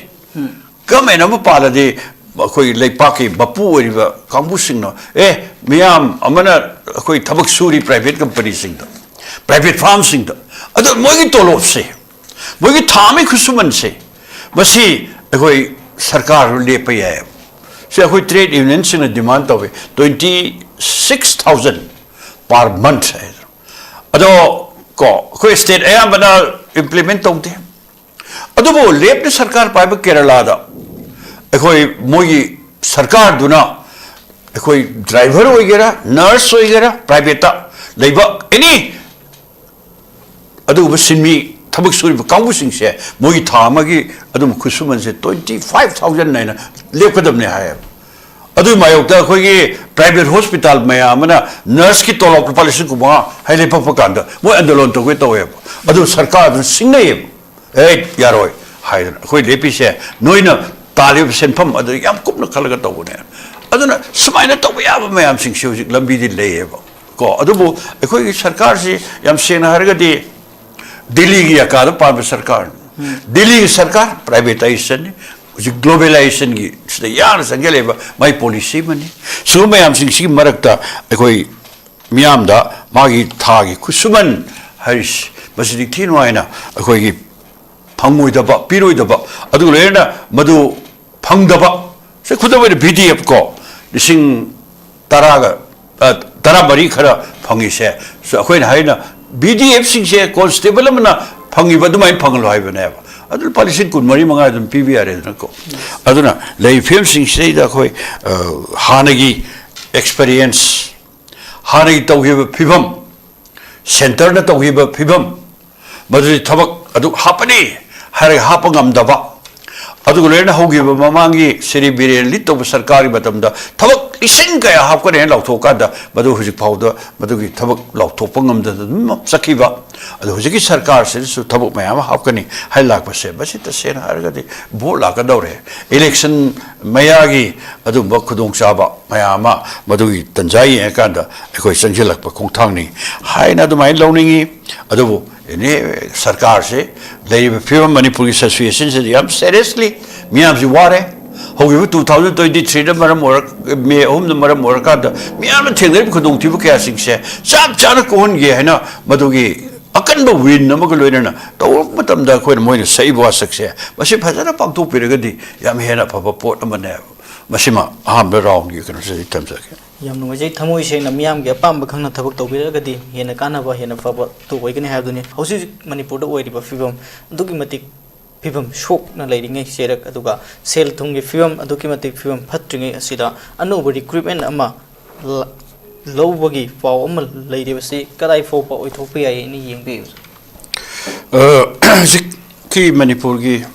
ꯒꯃꯦꯟ ꯑꯃ ꯄꯥꯜꯂꯗꯤ ꯑꯩꯈꯣꯏ ꯂꯩꯄꯥꯛꯀꯤ ꯃꯄꯨ ꯑꯣꯏꯔꯤꯕ ꯀꯥꯡꯕꯨꯁꯤꯡꯅ, "ꯑꯦ, ꯃꯤꯌꯥꯝ ꯑꯃꯅ ꯑꯩꯈꯣꯏ ꯊꯕꯛ ꯁꯨꯔꯤ ꯄ꯭ꯔꯥꯏꯚꯦꯠ ꯀꯝꯄꯅꯤꯁꯤꯡꯗ, ꯄ꯭ꯔꯥꯏꯚꯦꯠ ꯐꯥꯔꯝꯁꯤꯡꯗ, ꯑꯗꯣ ꯃꯣꯏꯒꯤ ꯇꯣꯂꯣꯞꯁꯦ, ꯃꯣꯏꯒꯤ ꯊꯥ ꯑꯃꯒꯤ ꯈꯨꯠꯁꯨꯃꯟꯁꯦ, ꯃꯁꯤ ꯑꯩꯈꯣꯏ ꯁꯔꯀꯥꯔ ꯂꯦꯞꯄ ꯌꯥꯏꯌꯦꯕ"꯫ ꯁꯤ ꯑꯩꯈꯣꯏ ꯇ꯭ꯔꯦꯗ ꯌꯨꯅꯤꯌꯟꯁꯤꯡꯅ ꯗꯤꯃꯥꯟ ꯇꯧꯋꯤ, twenty six thousand per month ꯍꯥꯏꯗꯅ꯫ ꯑꯗꯣ ꯀꯣ, ꯑꯩꯈꯣꯏ ꯁ꯭ꯇꯦꯠ ꯑꯌꯥꯝꯕꯅ ꯏꯝꯄ꯭ꯂꯤꯃꯦꯟ ꯇꯧꯗꯦ꯫ ꯑꯗꯨꯕꯨ ꯂꯦꯞꯅ ꯁꯔꯀꯥꯔ ꯄꯥꯏꯕ ꯀꯦꯔꯂꯥꯗ ꯑꯩꯈꯣꯏ ꯃꯣꯏꯒꯤ ꯁꯔꯀꯥꯔꯗꯨꯅ ꯑꯩꯈꯣꯏ ꯗ꯭ꯔꯥꯏꯚꯔ ꯑꯣꯏꯒꯦꯔꯥ, ꯅꯔꯁ ꯑꯣꯏꯒꯦꯔꯥ, ꯄ꯭ꯔꯥꯏꯚꯦꯠꯇ ꯂꯩꯕ ꯑꯦꯅꯤ ꯑꯗꯨꯒꯨꯝꯕ ꯁꯤꯟꯃꯤ ꯊꯕꯛ ꯁꯨꯔꯤꯕ ꯀꯥꯡꯕꯨꯁꯤꯡꯁꯦ ꯃꯣꯏꯒꯤ ꯊꯥ ꯑꯃꯒꯤ ꯑꯗꯨꯝ ꯈꯨꯠꯁꯨꯃꯟꯁꯦ twenty five thousand ꯍꯥꯏꯅ ꯂꯦꯞꯀꯗꯕꯅꯦ ꯍꯥꯏꯌꯦꯕ꯫ ꯑꯗꯨꯒꯤ ꯃꯥꯌꯣꯛꯇ ꯑꯩꯈꯣꯏꯒꯤ ꯄ꯭ꯔꯥꯏꯚꯦꯠ ꯍꯣꯁꯄꯤꯇꯥꯜ ꯃꯌꯥꯝ ꯑꯃꯅ ꯅꯔꯁꯀꯤ ꯇꯣꯂꯣꯞ ꯂꯨꯄꯥ ꯂꯤꯁꯤꯡ ꯀꯨꯟꯃꯉꯥ ꯍꯥꯏ ꯂꯦꯞꯄꯛꯄ ꯀꯥꯟꯗ ꯃꯣꯏ ꯑꯟꯗꯣꯂꯟ ꯇꯧꯒꯦ ꯇꯧꯋꯦꯕ꯫ ꯑꯗꯨ ꯁꯔꯀꯥꯔꯗꯨꯅ ꯁꯤꯡꯅꯩꯌꯦꯕ, "ꯑꯦ, ꯌꯥꯔꯣꯏ, ꯍꯥꯏꯗꯅ ꯑꯩꯈꯣꯏ ꯂꯦꯞꯄꯤꯁꯦ ꯅꯣꯏꯅ ꯇꯥꯜꯂꯤꯕ ꯁꯦꯟꯐꯝ ꯑꯗꯨ ꯌꯥꯝ ꯀꯨꯞꯅ ꯈꯜꯂꯒ ꯇꯧꯕꯅꯦ꯫ ꯑꯗꯨꯅ ꯁꯨꯃꯥꯏꯅ ꯇꯧꯕ ꯌꯥꯕ ꯃꯌꯥꯝꯁꯤꯡꯁꯦ ꯍꯧꯖꯤꯛ ꯂꯝꯕꯤꯗꯤ ꯂꯩꯌꯦꯕ ꯀꯣ꯫ ꯑꯗꯨꯕꯨ ꯑꯩꯈꯣꯏꯒꯤ ꯁꯔꯀꯥꯔꯁꯤ ꯌꯥꯝ ꯁꯦꯡꯅ ꯍꯥꯏꯔꯒꯗꯤ ꯗꯤꯜꯂꯤꯒꯤ ꯑꯀꯥꯗ ꯄꯥꯟꯕ ꯁꯔꯀꯥꯔꯅꯤ꯫ ꯗꯤꯜꯂꯤꯒꯤ ꯁꯔꯀꯥꯔ ꯄ꯭ꯔꯥꯏꯚꯦꯇꯥꯏꯖꯦꯁꯟꯅꯤ꯫ ꯍꯧꯖꯤꯛ ꯒ꯭ꯂꯣꯕꯦꯂꯥꯏꯖꯦꯁꯟꯒꯤ ꯁꯤꯗ ꯌꯥꯝꯅ ꯆꯪꯁꯤꯜꯂꯛꯏꯕ ꯃꯥꯏ ꯄꯣꯂꯤꯁꯤ ꯑꯃꯅꯤ꯫ ꯁꯤꯒꯨꯝꯕ ꯃꯌꯥꯝꯁꯤꯡꯁꯤꯒꯤ ꯃꯔꯛꯇ ꯑꯩꯈꯣꯏ ꯃꯤꯌꯥꯝꯗ ꯃꯥꯒꯤ ꯊꯥꯒꯤ ꯈꯨꯠꯁꯨꯃꯟ ꯍꯥꯏꯔꯤꯁꯤ ꯃꯁꯤꯗꯤ ꯊꯤ ꯅꯨꯡꯉꯥꯏꯅ ꯑꯩꯈꯣꯏꯒꯤ ꯐꯪꯉꯣꯏꯗꯕ, ꯄꯤꯔꯣꯏꯗꯕ, ꯑꯗꯨꯒ ꯂꯣꯏꯅꯅ ꯃꯗꯨ ꯐꯪꯗꯕ, ꯁꯦ ꯈꯨꯗꯝ ꯑꯣꯏꯅ ꯚꯤ ꯗꯤ ꯑꯦꯐ ꯀꯣ, ꯂꯤꯁꯤꯡ ꯇꯔꯥꯒ, ꯑ, ꯇꯔꯥꯃꯔꯤ ꯈꯔ ꯐꯪꯉꯤꯁꯦ, ꯁ-, ꯑꯩꯈꯣꯏꯅ ꯍꯥꯏꯅ ꯚꯤ ꯗꯤ ꯑꯦꯐꯁꯤꯡꯁꯦ ꯀꯣꯟꯁꯇꯦꯕꯜ ꯑꯃꯅ ꯐꯪꯉꯤꯕ ꯑꯗꯨꯃꯥꯏꯅ ꯐꯪꯍꯜꯂꯣ ꯍꯥꯏꯕꯅꯦꯕ꯫ ꯑꯗꯨ ꯂꯨꯄꯥ ꯂꯤꯁꯤꯡ ꯀꯨꯟꯃꯔꯤ ꯃꯉꯥ ꯑꯗꯨꯝ ꯄꯤꯕ ꯌꯥꯔꯦꯗꯅꯀꯣ꯫ ꯑꯗꯨꯅ ꯂꯩꯔꯤꯕ ꯐꯤꯕꯝꯁꯤꯡꯁꯤꯗꯩꯗ ꯑꯩꯈꯣꯏ, ꯑ, ꯍꯥꯟꯅꯒꯤ ꯑꯦꯛꯁꯄꯔꯤꯌꯦꯟꯁ, ꯍꯥꯟꯅꯒꯤ ꯇꯧꯈꯤꯕ ꯐꯤꯕꯝ, ꯁꯦꯟꯇꯔꯅ ꯇꯧꯈꯤꯕ ꯐꯤꯕꯝ, ꯃꯗꯨꯗꯤ ꯊꯕꯛ ꯑꯗꯨ ꯍꯥꯞꯄꯅꯤ ꯍꯥꯏꯔꯒ ꯍꯥꯞꯄ ꯉꯝꯗꯕ, ꯑꯗꯨꯒ ꯂꯣꯏꯅꯅ ꯍꯧꯈꯤꯕ ꯃꯃꯥꯡꯒꯤ ꯁ꯭ꯔꯤ ꯕꯤꯔꯦꯟ ꯂꯤꯗ ꯇꯧꯕ ꯁꯔꯀꯥꯔꯒꯤ ꯃꯇꯝꯗ ꯊꯕꯛ ꯂꯤꯁꯤꯡ ꯀꯌꯥ ꯍꯥꯞꯀꯅꯤ ꯍꯥꯏꯅ ꯂꯥꯎꯊꯣꯛꯑꯀꯥꯟꯗ ꯃꯗꯨ ꯍꯧꯖꯤꯛ ꯐꯥꯎꯗ ꯃꯗꯨꯒꯤ ꯊꯕꯛ ꯂꯥꯎꯊꯣꯛꯄ ꯉꯝꯗꯅ ꯑꯗꯨꯝ ꯆꯠꯈꯤꯕ꯫ ꯑꯗꯣ ꯍꯧꯖꯤꯛꯀꯤ ꯁꯔꯀꯥꯔꯁꯤꯗꯁꯨ ꯊꯕꯛ ꯃꯌꯥꯝ ꯑꯃ ꯍꯥꯞꯀꯅꯤ ꯍꯥꯏꯅ ꯂꯥꯛꯄꯁꯦ, ꯃꯁꯤ ꯇꯁꯦꯡꯅ ꯍꯥꯏꯔꯒꯗꯤ ꯚꯣꯠ ꯂꯥꯛꯀꯗꯧꯔꯦ, ꯏꯂꯦꯛꯁꯟ ꯃꯌꯥꯒꯤ ꯑꯗꯨꯒꯨꯝꯕ ꯈꯨꯗꯣꯡꯆꯥꯕ ꯃꯌꯥꯝ ꯑꯃ ꯃꯗꯨꯒꯤ ꯇꯟꯖꯥ ꯌꯦꯡꯉꯀꯥꯟꯗ ꯑꯩꯈꯣꯏ ꯆꯪꯁꯤꯜꯂꯛꯄ ꯈꯣꯡꯊꯥꯡꯅꯤ ꯍꯥꯏꯅ ꯑꯗꯨꯃꯥꯏꯅ ꯂꯧꯅꯤꯡꯉꯤ꯫ ꯑꯗꯨꯕꯨ ꯑꯦꯅꯤ ꯁꯔꯀꯥꯔꯁꯦ ꯂꯩꯔꯤꯕ ꯐꯤꯕꯝ, ꯃꯅꯤꯄꯨꯔꯒꯤ ꯁꯤꯆꯨꯋꯦꯁꯟꯁꯤꯗ ꯌꯥꯝ ꯁꯦꯔꯤꯌꯁꯂꯤ ꯃꯤꯌꯥꯝꯁꯤ ꯋꯥꯔꯦ꯫ ꯍꯧꯈꯤꯕ ꯇꯨ ꯊꯥꯎꯖꯟ ꯇ꯭ꯋꯦꯟꯇꯤ ꯊ꯭ꯔꯤꯗ ꯃꯔꯝ ꯑꯣꯏꯔ, ꯃꯦ ꯑꯍꯨꯝꯗ ꯃꯔꯝ ꯑꯣꯏꯔꯀꯥꯟꯗ ꯃꯤꯌꯥꯝꯅ ꯊꯦꯡꯅꯔꯤꯕ ꯈꯨꯗꯣꯡꯊꯤꯕ ꯀꯌꯥꯁꯤꯡꯁꯦ ꯆꯞ ꯆꯥꯅ ꯀꯣꯛꯍꯟꯒꯦ ꯍꯥꯏꯅ ꯃꯗꯨꯒꯤ ꯑꯀꯟꯕ ꯋꯤꯟ ꯑꯃꯒ ꯂꯣꯏꯅꯅ ꯇꯧꯔꯛꯄ ꯃꯇꯝꯗ ꯑꯩꯈꯣꯏꯅ ꯃꯣꯏꯅ ꯁꯛꯏꯕ ꯋꯥꯁꯛꯁꯦ ꯃꯁꯤ ꯐꯖꯅ ꯄꯥꯡꯊꯣꯛꯄꯤꯔꯒꯗꯤ ꯌꯥꯝ ꯍꯦꯟꯅ ꯑꯐꯕ ꯄꯣꯠ ꯑꯃꯅꯦꯕ꯫ ꯃꯁꯤꯃ ꯑꯍꯥꯟꯕ ꯔꯥꯎꯟꯒꯤ ꯀꯩꯅꯣꯁꯤꯗ ꯑꯩ ꯊꯝꯖꯒꯦ꯫ ꯌꯥꯝ ꯅꯨꯡꯉꯥꯏꯖꯩ꯫ ꯊꯃꯣꯏ ꯁꯦꯡꯅ ꯃꯤꯌꯥꯝꯒꯤ ꯑꯄꯥꯝꯕ ꯈꯪꯅ ꯊꯕꯛ ꯇꯧꯕꯤꯔꯒꯗꯤ ꯍꯦꯟꯅ ꯀꯥꯟꯅꯕ, ꯍꯦꯟꯅ ꯐꯕ ꯑꯗꯨ ꯑꯣꯏꯒꯅꯤ ꯍꯥꯏꯕꯗꯨꯅꯤ꯫ ꯍꯧꯖꯤꯛ ꯍꯧꯖꯤꯛ ꯃꯅꯤꯄꯨꯔꯗ ꯑꯣꯏꯔꯤꯕ ꯐꯤꯕꯝ ꯑꯗꯨꯛꯀꯤ ꯃꯇꯤꯛ ꯐꯤꯕꯝ ꯁꯣꯛꯅ ꯂꯩꯔꯤꯉꯩ ꯆꯦꯔꯛ, ꯑꯗꯨꯒ ꯁꯦꯜ ꯊꯨꯝꯒꯤ ꯐꯤꯕꯝ ꯑꯗꯨꯛꯀꯤ ꯃꯇꯤꯛ ꯐꯤꯕꯝ ꯐꯠꯇ꯭ꯔꯤꯉꯩ ꯑꯁꯤꯗ ꯑꯅꯧꯕ ꯔꯤꯀ꯭ꯔꯨꯏꯠꯃꯦꯟ ꯑꯃ ꯂ-, ꯂꯧꯕꯒꯤ ꯄꯥꯎ ꯑꯃ ꯂꯩꯔꯤꯕꯁꯤ ꯀꯗꯥꯏ ꯐꯥꯎꯕ ꯑꯣꯏꯊꯣꯛꯄ ꯌꯥꯏ ꯍꯥꯏꯅ ꯌꯦꯡꯕꯤꯕꯁꯦ? ꯑ, ꯍꯧꯖꯤꯛꯀꯤ ꯃꯅꯤꯄꯨꯔꯒꯤ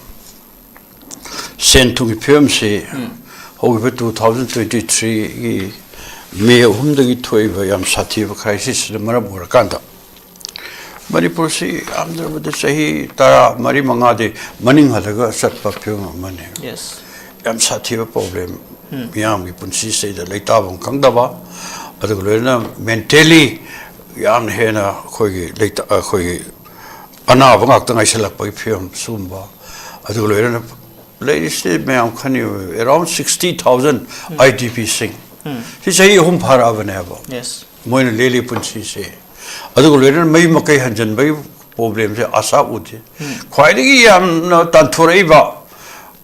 ꯁꯦꯟ ꯊꯨꯝꯒꯤ ꯐꯤꯕꯝꯁꯤ ꯍꯧꯈꯤꯕ ꯇꯨ ꯊꯥꯎꯖꯟ ꯇ꯭ꯋꯦꯟꯇꯤ ꯊ꯭ꯔꯤꯒꯤ ꯃꯦ ꯑꯍꯨꯝꯗꯒꯤ ꯊꯣꯛꯏꯕ ꯌꯥꯝ ꯁꯥꯊꯤꯕ ꯀ꯭ꯔꯥꯏꯁꯤꯁꯁꯤꯅ ꯃꯔꯝ ꯑꯣꯏꯔꯀꯥꯟꯗ ꯃꯅꯤꯄꯨꯔꯁꯤ ꯌꯥꯝꯗ꯭ꯔꯕꯗ ꯆꯍꯤ ꯇꯔꯥ ꯃꯔꯤ ꯃꯉꯥꯗꯤ ꯃꯅꯤꯡ ꯍꯜꯂꯒ ꯆꯠꯄ ꯐꯤꯕꯝ ꯑꯃꯅꯤ꯫ ꯌꯦꯁ꯫ ꯌꯥꯝ ꯁꯥꯊꯤꯕ ꯄ꯭ꯔꯣꯕ꯭ꯂꯦꯝ, ꯃꯤꯌꯥꯝꯒꯤ ꯄꯨꯟꯁꯤꯁꯤꯗ ꯂꯩꯇꯥꯐꯝ ꯈꯪꯗꯕ, ꯑꯗꯨꯒ ꯂꯣꯏꯅꯅ ꯃꯦꯟꯇꯦꯜꯂꯤ ꯌꯥꯝꯅ ꯍꯦꯟꯅ ꯑꯩꯈꯣꯏꯒꯤ ꯂꯩꯇ ꯑꯩꯈꯣꯏꯒꯤ ꯑꯅꯥꯕ ꯉꯥꯛꯇ ꯉꯥꯏꯁꯜꯂꯛꯄꯒꯤ ꯐꯤꯕꯝ ꯁꯤꯒꯨꯝꯕ, ꯑꯗꯨꯒ ꯂꯣꯏꯅꯅ ꯂꯩꯔꯤꯁꯤ ꯃꯌꯥꯝ ꯈꯟꯅꯤ, around sixty thousand I D ꯄꯤꯁꯤꯡ ꯁꯤ ꯆꯍꯤ ꯑꯍꯨꯝ ꯐꯥꯔꯛꯑꯕꯅꯦꯕ꯫ ꯌꯦꯁ꯫ ꯃꯣꯏꯅ ꯂꯦꯜꯂꯤ ꯄꯨꯟꯁꯤꯁꯦ꯫ ꯑꯗꯨꯒ ꯂꯣꯏꯅꯅ ꯃꯌꯨꯝ ꯃꯀꯩ ꯍꯟꯖꯤꯟꯕꯒꯤ ꯄ꯭ꯔꯣꯕ꯭ꯂꯦꯝꯁꯦ ꯑꯁꯥ ꯎꯗꯦ꯫ ꯈ꯭ꯋꯥꯏꯗꯒꯤ ꯌꯥꯝꯅ ꯇꯥꯟꯊꯣꯔꯛꯏꯕ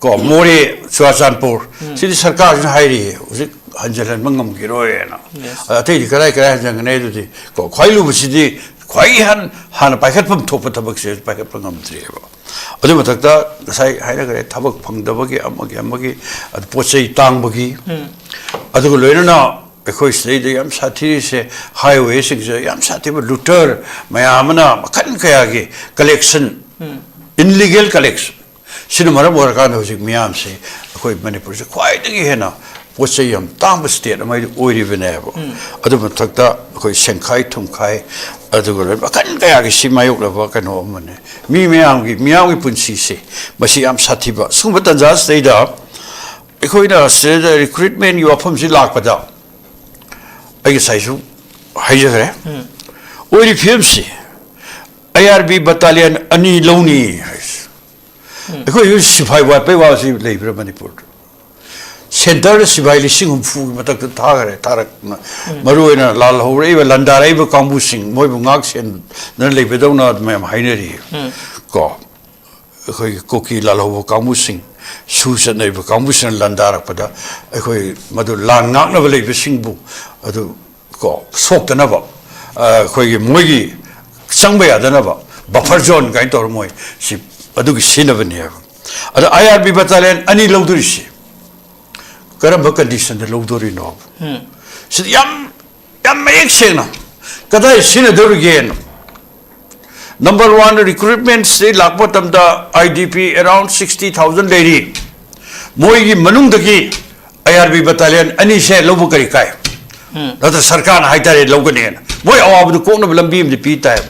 ꯀꯣ ꯃꯣꯔꯦ, ꯆꯨꯔꯥꯆꯥꯟꯄꯨꯔ, ꯁꯤꯗꯤ ꯁꯔꯀꯥꯔꯁꯤꯅ ꯍꯥꯏꯔꯤꯌꯦ, ꯍꯧꯖꯤꯛ ꯍꯟꯖꯤꯜꯍꯟꯕ ꯉꯝꯈꯤꯔꯣꯏꯅ꯫ ꯌꯦꯁ꯫ ꯑꯗ ꯑꯇꯩꯗꯤ ꯀꯗꯥꯏ ꯀꯗꯥꯏ ꯍꯟꯖꯤꯟꯒꯅꯤ? ꯑꯗꯨꯗꯤ ꯀꯣ ꯈ꯭ꯋꯥꯏ ꯂꯨꯕꯁꯤꯗꯤ ꯈ꯭ꯋꯥꯏ ꯍꯥꯟ ꯍꯥꯟꯅ ꯄꯥꯏꯈꯠꯐꯝ ꯊꯣꯛꯄ ꯊꯕꯛꯁꯦ ꯄꯥꯏꯈꯠꯄ ꯉꯝꯗ꯭ꯔꯤꯑꯕ꯫ ꯑꯗꯨ ꯃꯊꯛꯇ ꯉꯁꯥꯏ ꯍꯥꯏꯅꯈ꯭ꯔꯦ, ꯊꯕꯛ ꯐꯪꯗꯕꯒꯤ, ꯑꯃꯒꯤ ꯑꯃꯒꯤ, ꯑꯗꯨ ꯄꯣꯠ ꯆꯩ ꯇꯥꯡꯕꯒꯤ, ꯑꯗꯨꯒ ꯂꯣꯏꯅꯅ ꯑꯩꯈꯣꯏ ꯁꯤꯗꯩꯗ ꯌꯥꯝ ꯁꯥꯊꯤꯔꯤꯁꯦ ꯍꯥꯏꯋꯦꯁꯤꯡꯁꯦ ꯌꯥꯝ ꯁꯥꯊꯤꯕ ꯂꯨꯇꯔ ꯃꯌꯥꯝ ꯑꯃꯅ ꯃꯈꯜ ꯀꯌꯥꯒꯤ ꯀꯂꯦꯛꯁꯟ, ꯏꯟꯂꯤꯒꯦꯜ ꯀꯂꯦꯛꯁꯟ, ꯁꯤꯅ ꯃꯔꯝ ꯑꯣꯏꯔꯀꯥꯟꯗ ꯍꯧꯖꯤꯛ ꯃꯤꯌꯥꯝꯁꯦ ꯑꯩꯈꯣꯏ ꯃꯅꯤꯄꯨꯔꯁꯦ ꯈ꯭ꯋꯥꯏꯗꯒꯤ ꯍꯦꯟꯅ ꯄꯣꯠ ꯆꯩ ꯌꯥꯝ ꯇꯥꯡꯕ ꯁ꯭ꯇꯦꯠ ꯑꯃ ꯑꯣꯏꯔꯤꯕꯅꯦꯕ꯫ ꯑꯗꯨ ꯃꯊꯛꯇ ꯑꯩꯈꯣꯏ ꯁꯦꯟꯈꯥꯏ ꯊꯨꯝꯈꯥꯏ, ꯑꯗꯨꯒ ꯂꯣꯏ ꯃꯈꯜ ꯀꯌꯥꯒꯤ ꯁꯤ ꯃꯥꯌꯣꯛꯅꯕ ꯀꯩꯅꯣ ꯑꯃꯅꯦ꯫ ꯃꯤ ꯃꯌꯥꯝꯒꯤ, ꯃꯤꯌꯥꯝꯒꯤ ꯄꯨꯟꯁꯤꯁꯦ ꯃꯁꯤ ꯌꯥꯝ ꯁꯥꯊꯤꯕ꯫ ꯁꯤꯒꯨꯝꯕ ꯇꯥꯟꯖꯥꯁꯤꯗꯩꯗ ꯑꯩꯈꯣꯏꯅ ꯁꯤꯗ ꯔꯤꯀ꯭ꯔꯨꯏꯠꯃꯦꯟꯒꯤ ꯋꯥꯐꯝꯁꯤ ꯂꯥꯛꯄꯗ ꯑꯩ ꯉꯁꯥꯏꯁꯨ ꯍꯥꯏꯖꯈ꯭ꯔꯦ, ꯑꯣꯏꯔꯤ ꯐꯤꯕꯝꯁꯤ ꯑꯥꯏ ꯑꯥꯔ ꯕꯤ ꯕꯇꯥꯂꯤꯌꯟ ꯑꯅꯤ ꯂꯧꯅꯤ ꯍꯥꯏꯁꯦ꯫ ꯑꯩꯈꯣꯏ ꯍꯧꯖꯤꯛ ꯁꯤꯐꯥꯏ ꯋꯥꯠꯄꯩ ꯋꯥꯁꯤ ꯂꯩꯕ꯭ꯔꯥ ꯃꯅꯤꯄꯨꯔꯗ? ꯁꯦꯟꯇꯔꯗ ꯁꯤꯐꯥꯏ ꯂꯤꯁꯤꯡ ꯍꯨꯝꯐꯨꯒꯤ ꯃꯊꯛꯇ ꯊꯥꯈꯔꯦ, ꯊꯥꯔꯛ ꯃꯔꯨꯑꯣꯏꯅ ꯂꯥꯜꯍꯧꯔꯛꯏꯕ, ꯂꯥꯟꯗꯥꯔꯛꯏꯕ ꯀꯥꯡꯕꯨꯁꯤꯡ ꯃꯣꯏꯕꯨ ꯉꯥꯛ ꯁꯦꯟꯗꯅ ꯂꯩꯕꯗꯧꯅ ꯃꯌꯥꯝ ꯍꯥꯏꯅꯔꯤ꯫ ꯀꯣ ꯑꯩꯈꯣꯏꯒꯤ ꯀꯨꯀꯤ ꯂꯥꯜꯍꯧꯕ ꯀꯥꯡꯕꯨꯁꯤꯡ, ꯁꯨ ꯆꯠꯅꯔꯤꯕ ꯀꯥꯡꯕꯨꯁꯤꯡꯅ ꯂꯥꯟꯗꯥꯔꯛꯄꯗ ꯑꯩꯈꯣꯏ ꯃꯗꯨ ꯂꯥꯟ ꯉꯥꯛꯅꯕ ꯂꯩꯕꯁꯤꯡꯕꯨ ꯑꯗꯨ ꯀꯣ ꯁꯣꯛꯇꯅꯕ, ꯑ, ꯑꯩꯈꯣꯏꯒꯤ ꯃꯣꯏꯒꯤ ꯆꯪꯕ ꯌꯥꯗꯅꯕ ꯕꯐꯔ ꯖꯣꯟ ꯀꯥꯏꯅ ꯇꯧꯔ ꯃꯣꯏ ꯁꯤ ꯑꯗꯨꯒꯤ ꯁꯤꯖꯤꯟꯅꯕꯅꯦꯕ꯫ ꯑꯗ ꯑꯥꯏ ꯑꯥꯔ ꯕꯤ ꯕꯇꯥꯂꯤꯌꯟ ꯑꯅꯤ ꯂꯧꯗꯣꯔꯤꯁꯤ ꯀꯔꯝꯕ ꯀꯟꯗꯤꯁꯟꯗ ꯂꯧꯗꯣꯔꯤꯅꯣ? ꯁꯤꯗꯤ ꯌꯥꯝ, ꯌꯥꯝ ꯃꯌꯦꯛ ꯁꯦꯡꯅ ꯀꯗꯥꯏ ꯁꯤꯖꯤꯟꯅꯗꯧꯔꯤꯒꯦꯅ꯫ ꯅꯝꯕꯔ ꯋꯥꯟ, ꯔꯤꯀ꯭ꯔꯨꯏꯠꯃꯦꯟꯁꯤ ꯂꯥꯛꯄ ꯃꯇꯝꯗ I D P around sixty thousand ꯂꯩꯔꯤ꯫ ꯃꯣꯏꯒꯤ ꯃꯅꯨꯡꯗꯒꯤ ꯑꯥꯏ ꯑꯥꯔ ꯕꯤ ꯕꯇꯥꯂꯤꯌꯟ ꯑꯅꯤꯁꯦ ꯂꯧꯕ ꯀꯔꯤ ꯀꯥꯏ? ꯅꯠꯇ꯭ꯔ ꯁꯔꯀꯥꯔꯅ ꯍꯥꯏꯇꯥꯔꯦ ꯂꯧꯒꯅꯦꯅ꯫ ꯃꯣꯏ ꯑꯋꯥꯕꯗꯨ ꯀꯣꯛꯅꯕ ꯂꯝꯕꯤ ꯑꯃꯗꯤ ꯄꯤ ꯇꯥꯏꯕ꯫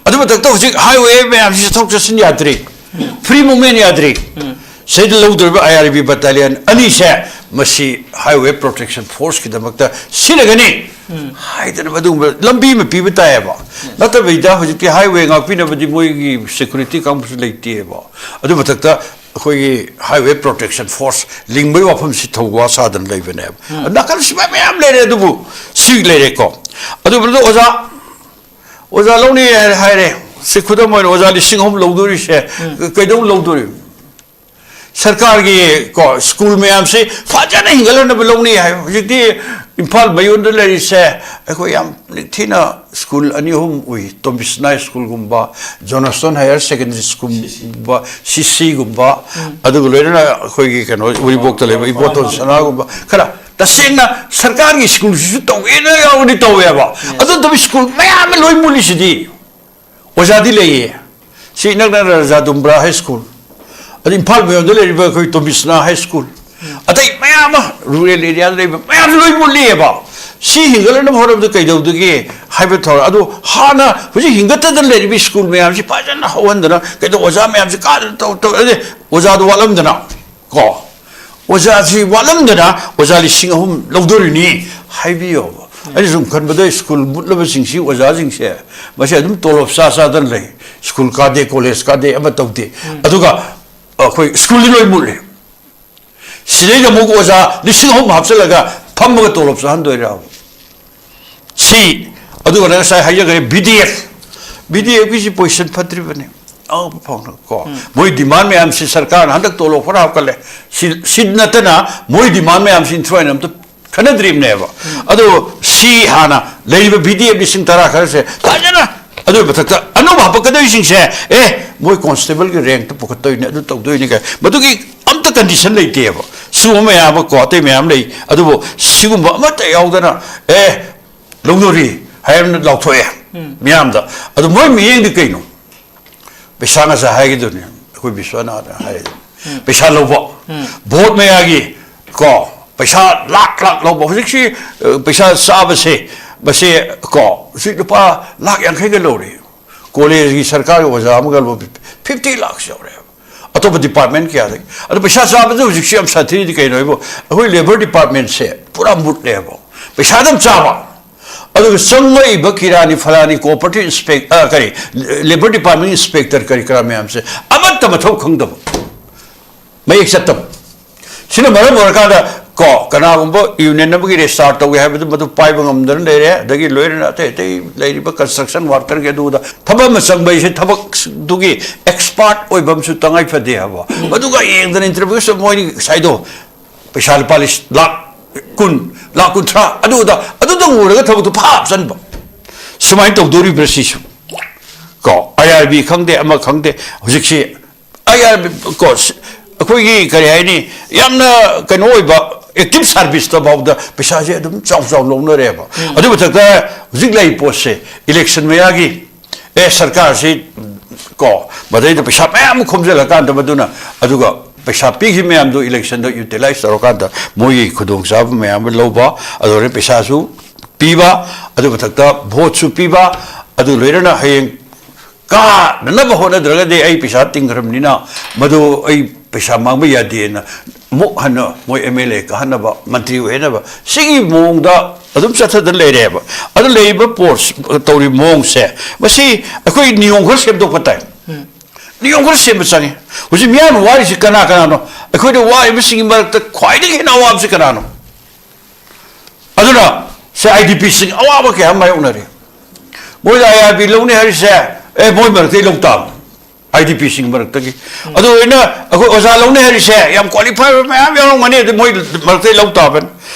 ꯑꯗꯨ ꯃꯊꯛꯇ ꯍꯧꯖꯤꯛ highway ꯃꯌꯥꯝꯁꯤ ꯆꯠꯊꯣꯛ ꯆꯠꯁꯤꯟ ꯌꯥꯗ꯭ꯔꯤ, free movement ꯌꯥꯗ꯭ꯔꯤ꯫ ꯁꯤꯗ ꯂꯧꯗꯣꯔꯤꯕ I R B battalion ꯑꯅꯤꯁꯦ, ꯃꯁꯤ highway protection forceꯀꯤꯗꯃꯛꯇ ꯁꯤꯖꯤꯟꯅꯒꯅꯤ ꯍꯥꯏꯗꯅ ꯑꯗꯨꯒꯨꯝꯕ ꯂꯝꯕꯤ ꯑꯃ ꯄꯤꯕ ꯇꯥꯏꯌꯦꯕ꯫ ꯅꯠꯇꯕꯤꯗ ꯍꯧꯖꯤꯛꯇꯤ highway ꯉꯥꯛꯄꯤꯅꯕꯗꯤ ꯃꯣꯏꯒꯤ security ꯀꯥꯡꯕꯨꯁꯨ ꯂꯩꯇꯦꯕ꯫ ꯑꯗꯨ ꯃꯊꯛꯇ ꯑꯩꯈꯣꯏꯒꯤ highway protection force ꯂꯤꯡꯕꯒꯤ ꯋꯥꯐꯝꯁꯤ ꯊꯧꯋꯥ ꯁꯥꯗꯅ ꯂꯩꯕꯅꯦꯕ꯫ ꯅꯥꯀꯟ ꯁꯤꯐꯥꯏ ꯃꯌꯥꯝ ꯂꯩꯔꯦ, ꯑꯗꯨꯕꯨ ꯁꯤ ꯂꯩꯔꯦꯀꯣ꯫ ꯑꯗꯨ ꯃꯊꯛꯇ ꯑꯣꯖꯥ, ꯑꯣꯖꯥ ꯂꯧꯅꯤ ꯍꯥꯏꯔꯦ, ꯁꯤ ꯈꯨꯗꯝ ꯑꯣꯏꯅ ꯑꯣꯖꯥ ꯂꯤꯁꯤꯡ ꯑꯍꯨꯝ ꯂꯧꯗꯣꯔꯤꯁꯦ ꯀꯩꯗꯧ ꯂꯧꯗꯣꯔꯤ? ꯁꯔꯀꯥꯔꯒꯤ ꯀꯣ ꯁ꯭ꯀꯨꯜ ꯃꯌꯥꯝꯁꯤ ꯐꯖꯅ ꯍꯤꯡꯒꯠꯍꯟꯅꯕ ꯂꯧꯅꯤ ꯍꯥꯏ꯫ ꯍꯧꯖꯤꯛꯇꯤ ꯏꯝꯐꯥꯜ ꯃꯌꯣꯟꯗ ꯂꯩꯔꯤꯁꯦ ꯑꯩꯈꯣꯏ ꯌꯥꯝ ꯅꯤꯡꯊꯤꯅ ꯁ꯭ꯀꯨꯜ ꯑꯅꯤ ꯑꯍꯨꯝ ꯎꯏ, ꯇꯣꯝꯕꯤꯁꯅꯥ ꯁ꯭ꯀꯨꯜꯒꯨꯝꯕ, ꯖꯣꯅꯁꯇꯣꯟ ꯍꯥꯌꯔ ꯁꯦꯀꯦꯟꯗꯔꯤ ꯁ꯭ꯀꯨꯜꯒꯨꯝꯕ, ꯁꯤ ꯁꯤꯒꯨꯝꯕ, ꯑꯗꯨꯒ ꯂꯣꯏꯅꯅ ꯑꯩꯈꯣꯏꯒꯤ ꯀꯩꯅꯣ ꯎꯔꯤꯄꯣꯛꯇ ꯂꯩꯕ ꯏꯕꯣꯇꯣꯟ ꯁꯅꯥꯒꯨꯝꯕ ꯈꯔ ꯇꯁꯦꯡꯅ ꯁꯔꯀꯥꯔꯒꯤ ꯁ꯭ꯀꯨꯜꯁꯤꯁꯨ ꯇꯧꯒꯦꯅ ꯌꯥꯎꯔꯗꯤ ꯇꯧꯋꯦꯕ꯫ ꯑꯗꯨ ꯅꯠꯇꯕ ꯁ꯭ꯀꯨꯜ ꯃꯌꯥꯝ ꯑꯃ ꯂꯣꯏ ꯃꯨꯠꯂꯤꯁꯤꯗꯤ꯫ ꯑꯣꯖꯥꯗꯤ ꯂꯩꯌꯦ꯫ ꯁꯤ ꯏꯅꯛ ꯅꯛꯅ ꯔꯥꯖꯥ ꯗꯨꯝꯕ꯭ꯔꯥ ꯍꯥꯏ ꯁ꯭ꯀꯨꯜ, ꯑꯗ ꯏꯝꯐꯥꯜ ꯃꯌꯣꯟꯗ ꯂꯩꯔꯤꯕ ꯑꯩꯈꯣꯏ ꯇꯣꯝꯕꯤꯁꯅꯥ ꯍꯥꯏ ꯁ꯭ꯀꯨꯜ, ꯑꯇꯩ ꯃꯌꯥꯝ ꯑꯃ ꯔꯨꯔꯦꯜ ꯑꯦꯔꯤꯌꯥꯗ ꯂꯩꯕ ꯃꯌꯥꯝ ꯂꯣꯏ ꯃꯨꯠꯂꯤꯑꯕ꯫ ꯁꯤ ꯍꯤꯡꯒꯠꯂꯛꯅꯕ ꯍꯣꯠꯅꯕꯗ ꯀꯩꯗꯧꯗꯒꯦ ꯍꯥꯏꯕ ꯊꯧꯔꯥꯡ ꯑꯗꯣ ꯍꯥꯟꯅ ꯍꯧꯖꯤꯛ ꯍꯤꯡꯒꯠꯇꯗꯅ ꯂꯩꯔꯤꯕ ꯁ꯭ꯀꯨꯜ ꯃꯌꯥꯝꯁꯤ ꯐꯖꯅ ꯍꯧꯍꯟꯗꯅ ꯀꯩꯗꯧ ꯑꯣꯖꯥ ꯃꯌꯥꯝꯁꯤ ꯀꯥꯗꯅ ꯇꯧ ꯇꯧ ꯑꯗꯩ ꯑꯣꯖꯥꯗꯣ ꯋꯥꯠꯂꯝꯗꯅ ꯀꯣ ꯑꯣꯖꯥꯁꯤ ꯋꯥꯠꯂꯝꯗꯅ ꯑꯣꯖꯥ ꯂꯤꯁꯤꯡ ꯑꯍꯨꯝ ꯂꯧꯗꯣꯔꯤꯅꯤ ꯍꯥꯏꯕꯤꯌꯣꯕ꯫ ꯑꯩꯅ ꯁꯨꯝ ꯈꯟꯕꯗ ꯁ꯭ꯀꯨꯜ ꯃꯨꯠꯂꯕꯁꯤꯡꯁꯤ ꯑꯣꯖꯥꯁꯤꯡꯁꯦ ꯃꯁꯤ ꯑꯗꯨꯝ ꯇꯣꯂꯣꯞ ꯆꯥ ꯆꯥꯗꯅ ꯂꯩ꯫ ꯁ꯭ꯀꯨꯜ ꯀꯥꯗꯦ, ꯀꯣꯂꯦꯖ ꯀꯥꯗꯦ, ꯑꯃ ꯇꯧꯗꯦ꯫ ꯑꯗꯨꯒ ꯑꯩꯈꯣꯏ ꯁ꯭ꯀꯨꯜꯗꯤ ꯂꯣꯏ ꯃꯨꯠꯂꯦ꯫ ꯁꯤꯗꯩꯗ ꯑꯃꯨꯛ ꯑꯣꯖꯥ ꯂꯤꯁꯤꯡ ꯑꯍꯨꯝ ꯍꯥꯞꯆꯤꯜꯂꯒ ꯐꯝꯃꯒ ꯇꯣꯂꯣꯞ ꯆꯥꯍꯟꯗꯣꯏꯔꯕ? ꯁꯤ ꯑꯗꯨꯒ ꯉꯁꯥꯏ ꯍꯥꯏꯖꯈ꯭ꯔꯦ B D F, B D Fꯀꯤꯁꯤ position ꯐꯠꯇ꯭ꯔꯤꯕꯅꯤ꯫ ꯑꯉꯛꯄ ꯐꯥꯎꯅ ꯀꯣ ꯃꯣꯏ demand ꯃꯌꯥꯝꯁꯤ ꯁꯔꯀꯥꯔꯅ ꯍꯟꯗꯛ ꯇꯣꯂꯣꯞ ꯈꯔ ꯍꯥꯞꯀꯠꯂꯦ꯫ ꯁꯤ ꯁꯤ ꯅꯠꯇꯅ ꯃꯣꯏ demand ꯃꯌꯥꯝꯁꯤ ꯏꯟꯊꯨꯋꯥꯏꯅ ꯑꯝꯇ ꯈꯟꯅꯗ꯭ꯔꯤꯕꯅꯦꯕ꯫ ꯑꯗꯣ ꯁꯤ ꯍꯥꯟꯅ ꯂꯩꯔꯤꯕ B D F ꯂꯤꯁꯤꯡ ꯇꯔꯥ ꯈꯔꯁꯦ ꯐꯖꯅ ꯑꯗꯨꯒꯤ ꯃꯊꯛꯇ ꯑꯅꯧꯕ ꯍꯥꯄꯛꯀꯗꯧꯔꯤꯁꯤꯡꯁꯦ, ꯑꯦ, ꯃꯣꯏ constableꯒꯤ rankꯇ ꯄꯨꯈꯠꯇꯣꯏꯅꯤ, ꯑꯗꯨ ꯇꯧꯗꯣꯏꯅꯤ ꯀꯥꯏ ꯃꯗꯨꯒꯤ ꯑꯝꯇ condition ꯂꯩꯇꯦꯕ꯫ ꯁꯤꯒꯨꯝꯕ ꯃꯌꯥꯝ ꯑꯃ ꯀꯣ ꯑꯇꯩ ꯃꯌꯥꯝ ꯂꯩ꯫ ꯑꯗꯨꯕꯨ ꯁꯤꯒꯨꯝꯕ ꯑꯃꯠꯇ ꯌꯥꯎꯗꯅ, ꯑꯦ, ꯂꯧꯅꯔꯤ ꯍꯥꯏꯔꯅ ꯂꯥꯎꯊꯣꯛꯑꯦ ꯃꯤꯌꯥꯝꯗ꯫ ꯑꯗꯨ ꯃꯣꯏ ꯃꯤꯠꯌꯦꯡꯗꯤ ꯀꯩꯅꯣ? ꯄꯩꯁꯥ ꯉꯁꯥꯏ ꯍꯥꯏꯈꯤꯗꯨꯅꯤ, ꯑꯩꯈꯣꯏ ꯕꯤꯁ꯭ꯋꯥꯅꯥꯊꯅ ꯍꯥꯏꯔꯤꯗꯨ꯫ ꯄꯩꯁꯥ ꯂꯧꯕ, vote ꯃꯌꯥꯒꯤ ꯀꯣ ꯄꯩꯁꯥ ꯂꯥꯛ ꯂꯥꯛ ꯂꯧꯕ꯫ ꯍꯧꯖꯤꯛꯁꯤ ꯑ, ꯄꯩꯁꯥ ꯆꯥꯕꯁꯦ, ꯃꯁꯦ ꯀꯣ ꯍꯧꯖꯤꯛ ꯂꯨꯄꯥ ꯂꯥꯛ ꯌꯥꯡꯈꯩꯒ ꯂꯧꯔꯤ꯫ ꯀꯣꯂꯦꯖꯀꯤ ꯁꯔꯀꯥꯔꯒꯤ ꯑꯣꯖꯥ ꯑꯃꯒ ꯂꯨꯄꯥ ꯐꯤꯐꯇꯤ ꯂꯥꯛꯁ ꯌꯧꯔꯦꯕ꯫ ꯑꯇꯣꯞꯄ ꯗꯤꯄꯥꯔꯠꯃꯦꯟ ꯀꯌꯥꯗꯒꯤ꯫ ꯑꯗꯣ ꯄꯩꯁꯥ ꯆꯥꯕꯗ ꯍꯧꯖꯤꯛꯁꯨ ꯌꯥꯝ ꯁꯥꯊꯤꯔꯤꯗꯤ ꯀꯩꯅꯣ ꯍꯥꯏꯕꯨ, ꯑꯩꯈꯣꯏ ꯂꯦꯕꯔ ꯗꯤꯄꯥꯔꯠꯃꯦꯟꯁꯦ ꯄꯨꯔꯥ ꯃꯨꯠꯂꯦꯕ꯫ ꯄꯩꯁꯥꯗꯪ ꯆꯥꯕ꯫ ꯑꯗꯨꯒ ꯆꯪꯂꯛꯏꯕ ꯀꯤꯔꯥꯅꯤ ꯐꯂꯥꯅꯤ ꯀꯣꯑꯣꯄꯔꯦꯇꯤꯚ ꯏꯟꯁꯄꯦꯛ-, ꯑ, ꯀꯔꯤ, ꯂꯦꯕꯔ ꯗꯤꯄꯥꯔꯠꯃꯦꯟ ꯏꯟꯁꯄꯦꯛꯇꯔ ꯀꯔꯤ ꯀꯔꯥ ꯃꯌꯥꯝꯁꯦ ꯑꯃꯠꯇ ꯃꯊꯧ ꯈꯪꯗꯕ꯫ ꯃꯌꯦꯛ ꯆꯠꯇꯕ꯫ ꯁꯤꯅ ꯃꯔꯝ ꯑꯣꯏꯔꯀꯥꯟꯗ ꯀꯣ, ꯀꯅꯥꯒꯨꯝꯕ ꯌꯨꯅꯤꯌꯟ ꯑꯃꯒꯤ ꯔꯦꯖꯤꯁꯇꯥꯔ ꯇꯧꯒꯦ ꯍꯥꯏꯕꯗꯨ ꯃꯗꯨ ꯄꯥꯏꯕ ꯉꯝꯗꯅ ꯂꯩꯔꯦ, ꯑꯗꯒꯤ ꯂꯣꯏꯅꯅ ꯑꯇꯩ ꯑꯇꯩ ꯂꯩꯔꯤꯕ ꯀꯟꯁꯇ꯭ꯔꯛꯁꯟ ꯋꯥꯔꯀꯔꯒꯤ ꯑꯗꯨꯗ ꯊꯕꯛ ꯑꯃ ꯆꯪꯕ ꯍꯥꯏꯁꯦ ꯊꯕꯛꯇꯨꯒꯤ ꯑꯦꯛꯁꯄꯥꯔꯠ ꯑꯣꯏꯕ ꯑꯃꯁꯨ ꯇꯉꯥꯏ ꯐꯗꯦ ꯍꯥꯏꯕ꯫ ꯃꯗꯨꯒ ꯌꯦꯡꯗꯅ ꯏꯟꯇꯔꯚ꯭ꯌꯨꯁꯤꯗ ꯃꯣꯏꯅꯤ ꯉꯁꯥꯏꯗꯣ ꯄꯩꯁꯥ ꯂꯨꯄꯥ ꯂꯤꯁꯤꯡ ꯂꯥꯛ ꯀꯨꯟ, ꯂꯥꯛ ꯀꯨꯟꯊ꯭ꯔꯥ, ꯑꯗꯨꯗ, ꯑꯗꯨꯗꯪ ꯎꯔꯒ ꯊꯕꯛꯇꯨ ꯐꯥ ꯍꯥꯞꯆꯟꯕ꯫ ꯁꯨꯃꯥꯏꯅ ꯇꯧꯗꯣꯔꯤꯕ꯭ꯔꯥ ꯁꯤꯁꯨ? ꯀꯣ, ꯑꯥꯏ ꯑꯥꯔ ꯕꯤ ꯈꯪꯗꯦ, ꯑꯃ ꯈꯪꯗꯦ, ꯍꯧꯖꯤꯛꯁꯤ ꯑꯥꯏ ꯑꯥꯔ ꯕꯤ, ꯀꯣ, ꯁꯤ-, ꯑꯩꯈꯣꯏꯒꯤ ꯀꯔꯤ ꯍꯥꯏꯅꯤ, ꯌꯥꯝꯅ ꯀꯩꯅꯣ ꯑꯣꯏꯕ ꯑꯦꯛꯇꯤꯚ ꯁꯥꯔꯚꯤꯁꯇ ꯐꯥꯎꯗ ꯄꯩꯁꯥꯁꯦ ꯑꯗꯨꯝ ꯆꯥꯎ ꯆꯥꯎ ꯂꯧꯅꯔꯦꯕ꯫ ꯑꯗꯨ ꯃꯊꯛꯇ ꯍꯧꯖꯤꯛ ꯂꯩꯔꯤꯕ ꯄꯣꯠꯁꯦ, ꯏꯂꯦꯛꯁꯟ ꯃꯌꯥꯒꯤ, ꯑꯦ, ꯁꯔꯀꯥꯔꯁꯤ, ꯀꯣ, ꯃꯗꯩꯗ ꯄꯩꯁꯥ ꯃꯌꯥꯝ ꯑꯃ ꯈꯣꯝꯖꯤꯜꯂꯀꯥꯟꯗ ꯃꯗꯨꯅ, ꯑꯗꯨꯒ ꯄꯩꯁꯥ ꯄꯤꯈꯤꯕ ꯃꯌꯥꯝꯗꯨ ꯏꯂꯦꯛꯁꯟꯗ ꯌꯨꯇꯤꯂꯥꯏꯁ ꯇꯧꯔꯀꯥꯟꯗ ꯃꯣꯏꯒꯤ ꯈꯨꯗꯣꯡꯆꯥꯕ ꯃꯌꯥꯝ ꯑꯃ ꯂꯧꯕ, ꯑꯗꯨꯗꯒꯤ ꯄꯩꯁꯥꯁꯨ ꯄꯤꯕ, ꯑꯗꯨ ꯃꯊꯛꯇ ꯚꯣꯠꯁꯨ ꯄꯤꯕ, ꯑꯗꯨ ꯂꯣꯏꯅꯅ ꯍꯌꯦꯡ ꯀꯥꯅꯅꯕ ꯍꯣꯠꯅꯗ꯭ꯔꯒꯗꯤ ꯑꯩ ꯄꯩꯁꯥ ꯇꯤꯡꯈ꯭ꯔꯕꯅꯤꯅ ꯃꯗꯨ ꯑꯩ ꯄꯩꯁꯥ ꯃꯥꯡꯕ ꯌꯥꯗꯦꯅ ꯑꯃꯨꯛ ꯍꯟꯅ ꯃꯣꯏ ꯑꯦꯝ ꯑꯦꯜ ꯑꯦ ꯀꯥꯍꯟꯅꯕ, ꯃꯟꯇ꯭ꯔꯤ ꯑꯣꯏꯍꯟꯅꯕ, ꯁꯤꯒꯤ ꯃꯑꯣꯡꯗ ꯑꯗꯨꯝ ꯆꯠꯊꯗꯅ ꯂꯩꯔꯦꯕ꯫ ꯑꯗꯨ ꯂꯩꯔꯤꯕ ꯄꯣꯠ ꯇꯧꯔꯤꯕ ꯃꯑꯣꯡꯁꯦ, ꯃꯁꯤ ꯑꯩꯈꯣꯏ ꯅꯤꯌꯣꯝ ꯈꯔ ꯁꯦꯝꯗꯣꯛꯄ ꯇꯥꯏ꯫ ꯅꯤꯌꯣꯝ ꯈꯔ ꯁꯦꯝꯕ ꯆꯪꯉꯤ꯫ ꯍꯧꯖꯤꯛ ꯃꯤꯌꯥꯝꯅ ꯋꯥꯔꯤꯁꯤ ꯀꯅꯥ ꯀꯅꯥꯅꯣ? ꯑꯩꯈꯣꯏꯅ ꯋꯥꯔꯤꯕꯁꯤꯡꯒꯤ ꯃꯔꯛꯇ ꯈ꯭ꯋꯥꯏꯗꯒꯤ ꯍꯦꯟꯅ ꯑꯋꯥꯕꯁꯤ ꯀꯅꯥꯅꯣ? ꯑꯗꯨꯅ ꯁꯦ, ꯑꯥꯏ ꯗꯤ ꯄꯤꯁꯤꯡ ꯑꯋꯥꯕ ꯀꯌꯥ ꯑꯃ ꯃꯥꯌꯣꯛꯅꯔꯤ꯫ ꯃꯣꯏꯗ ꯑꯥꯏ ꯑꯥꯔ ꯕꯤ ꯂꯧꯅꯤ ꯍꯥꯏꯔꯤꯁꯦ, ꯑꯦ, ꯃꯣꯏ ꯃꯔꯛꯇꯒꯤ ꯂꯧ ꯇꯥꯕꯅꯤ, ꯑꯥꯏ ꯗꯤ ꯄꯤꯁꯤꯡ ꯃꯔꯛꯇꯒꯤ꯫ ꯑꯗꯨ ꯑꯣꯏꯅ ꯑꯩꯈꯣꯏ ꯑꯣꯖꯥ ꯂꯧꯅꯤ ꯍꯥꯏꯔꯤꯁꯦ, ꯌꯥꯝ ꯀ꯭ꯋꯥꯂꯤꯐꯥꯏ ꯑꯣꯏꯕ ꯃꯌꯥꯝ ꯌꯥꯎꯔꯝꯒꯅꯤ, ꯑꯗꯨ ꯃꯣꯏ ꯃꯔꯛꯇꯒꯤ ꯂꯧ ꯇꯥꯕꯅꯤ꯫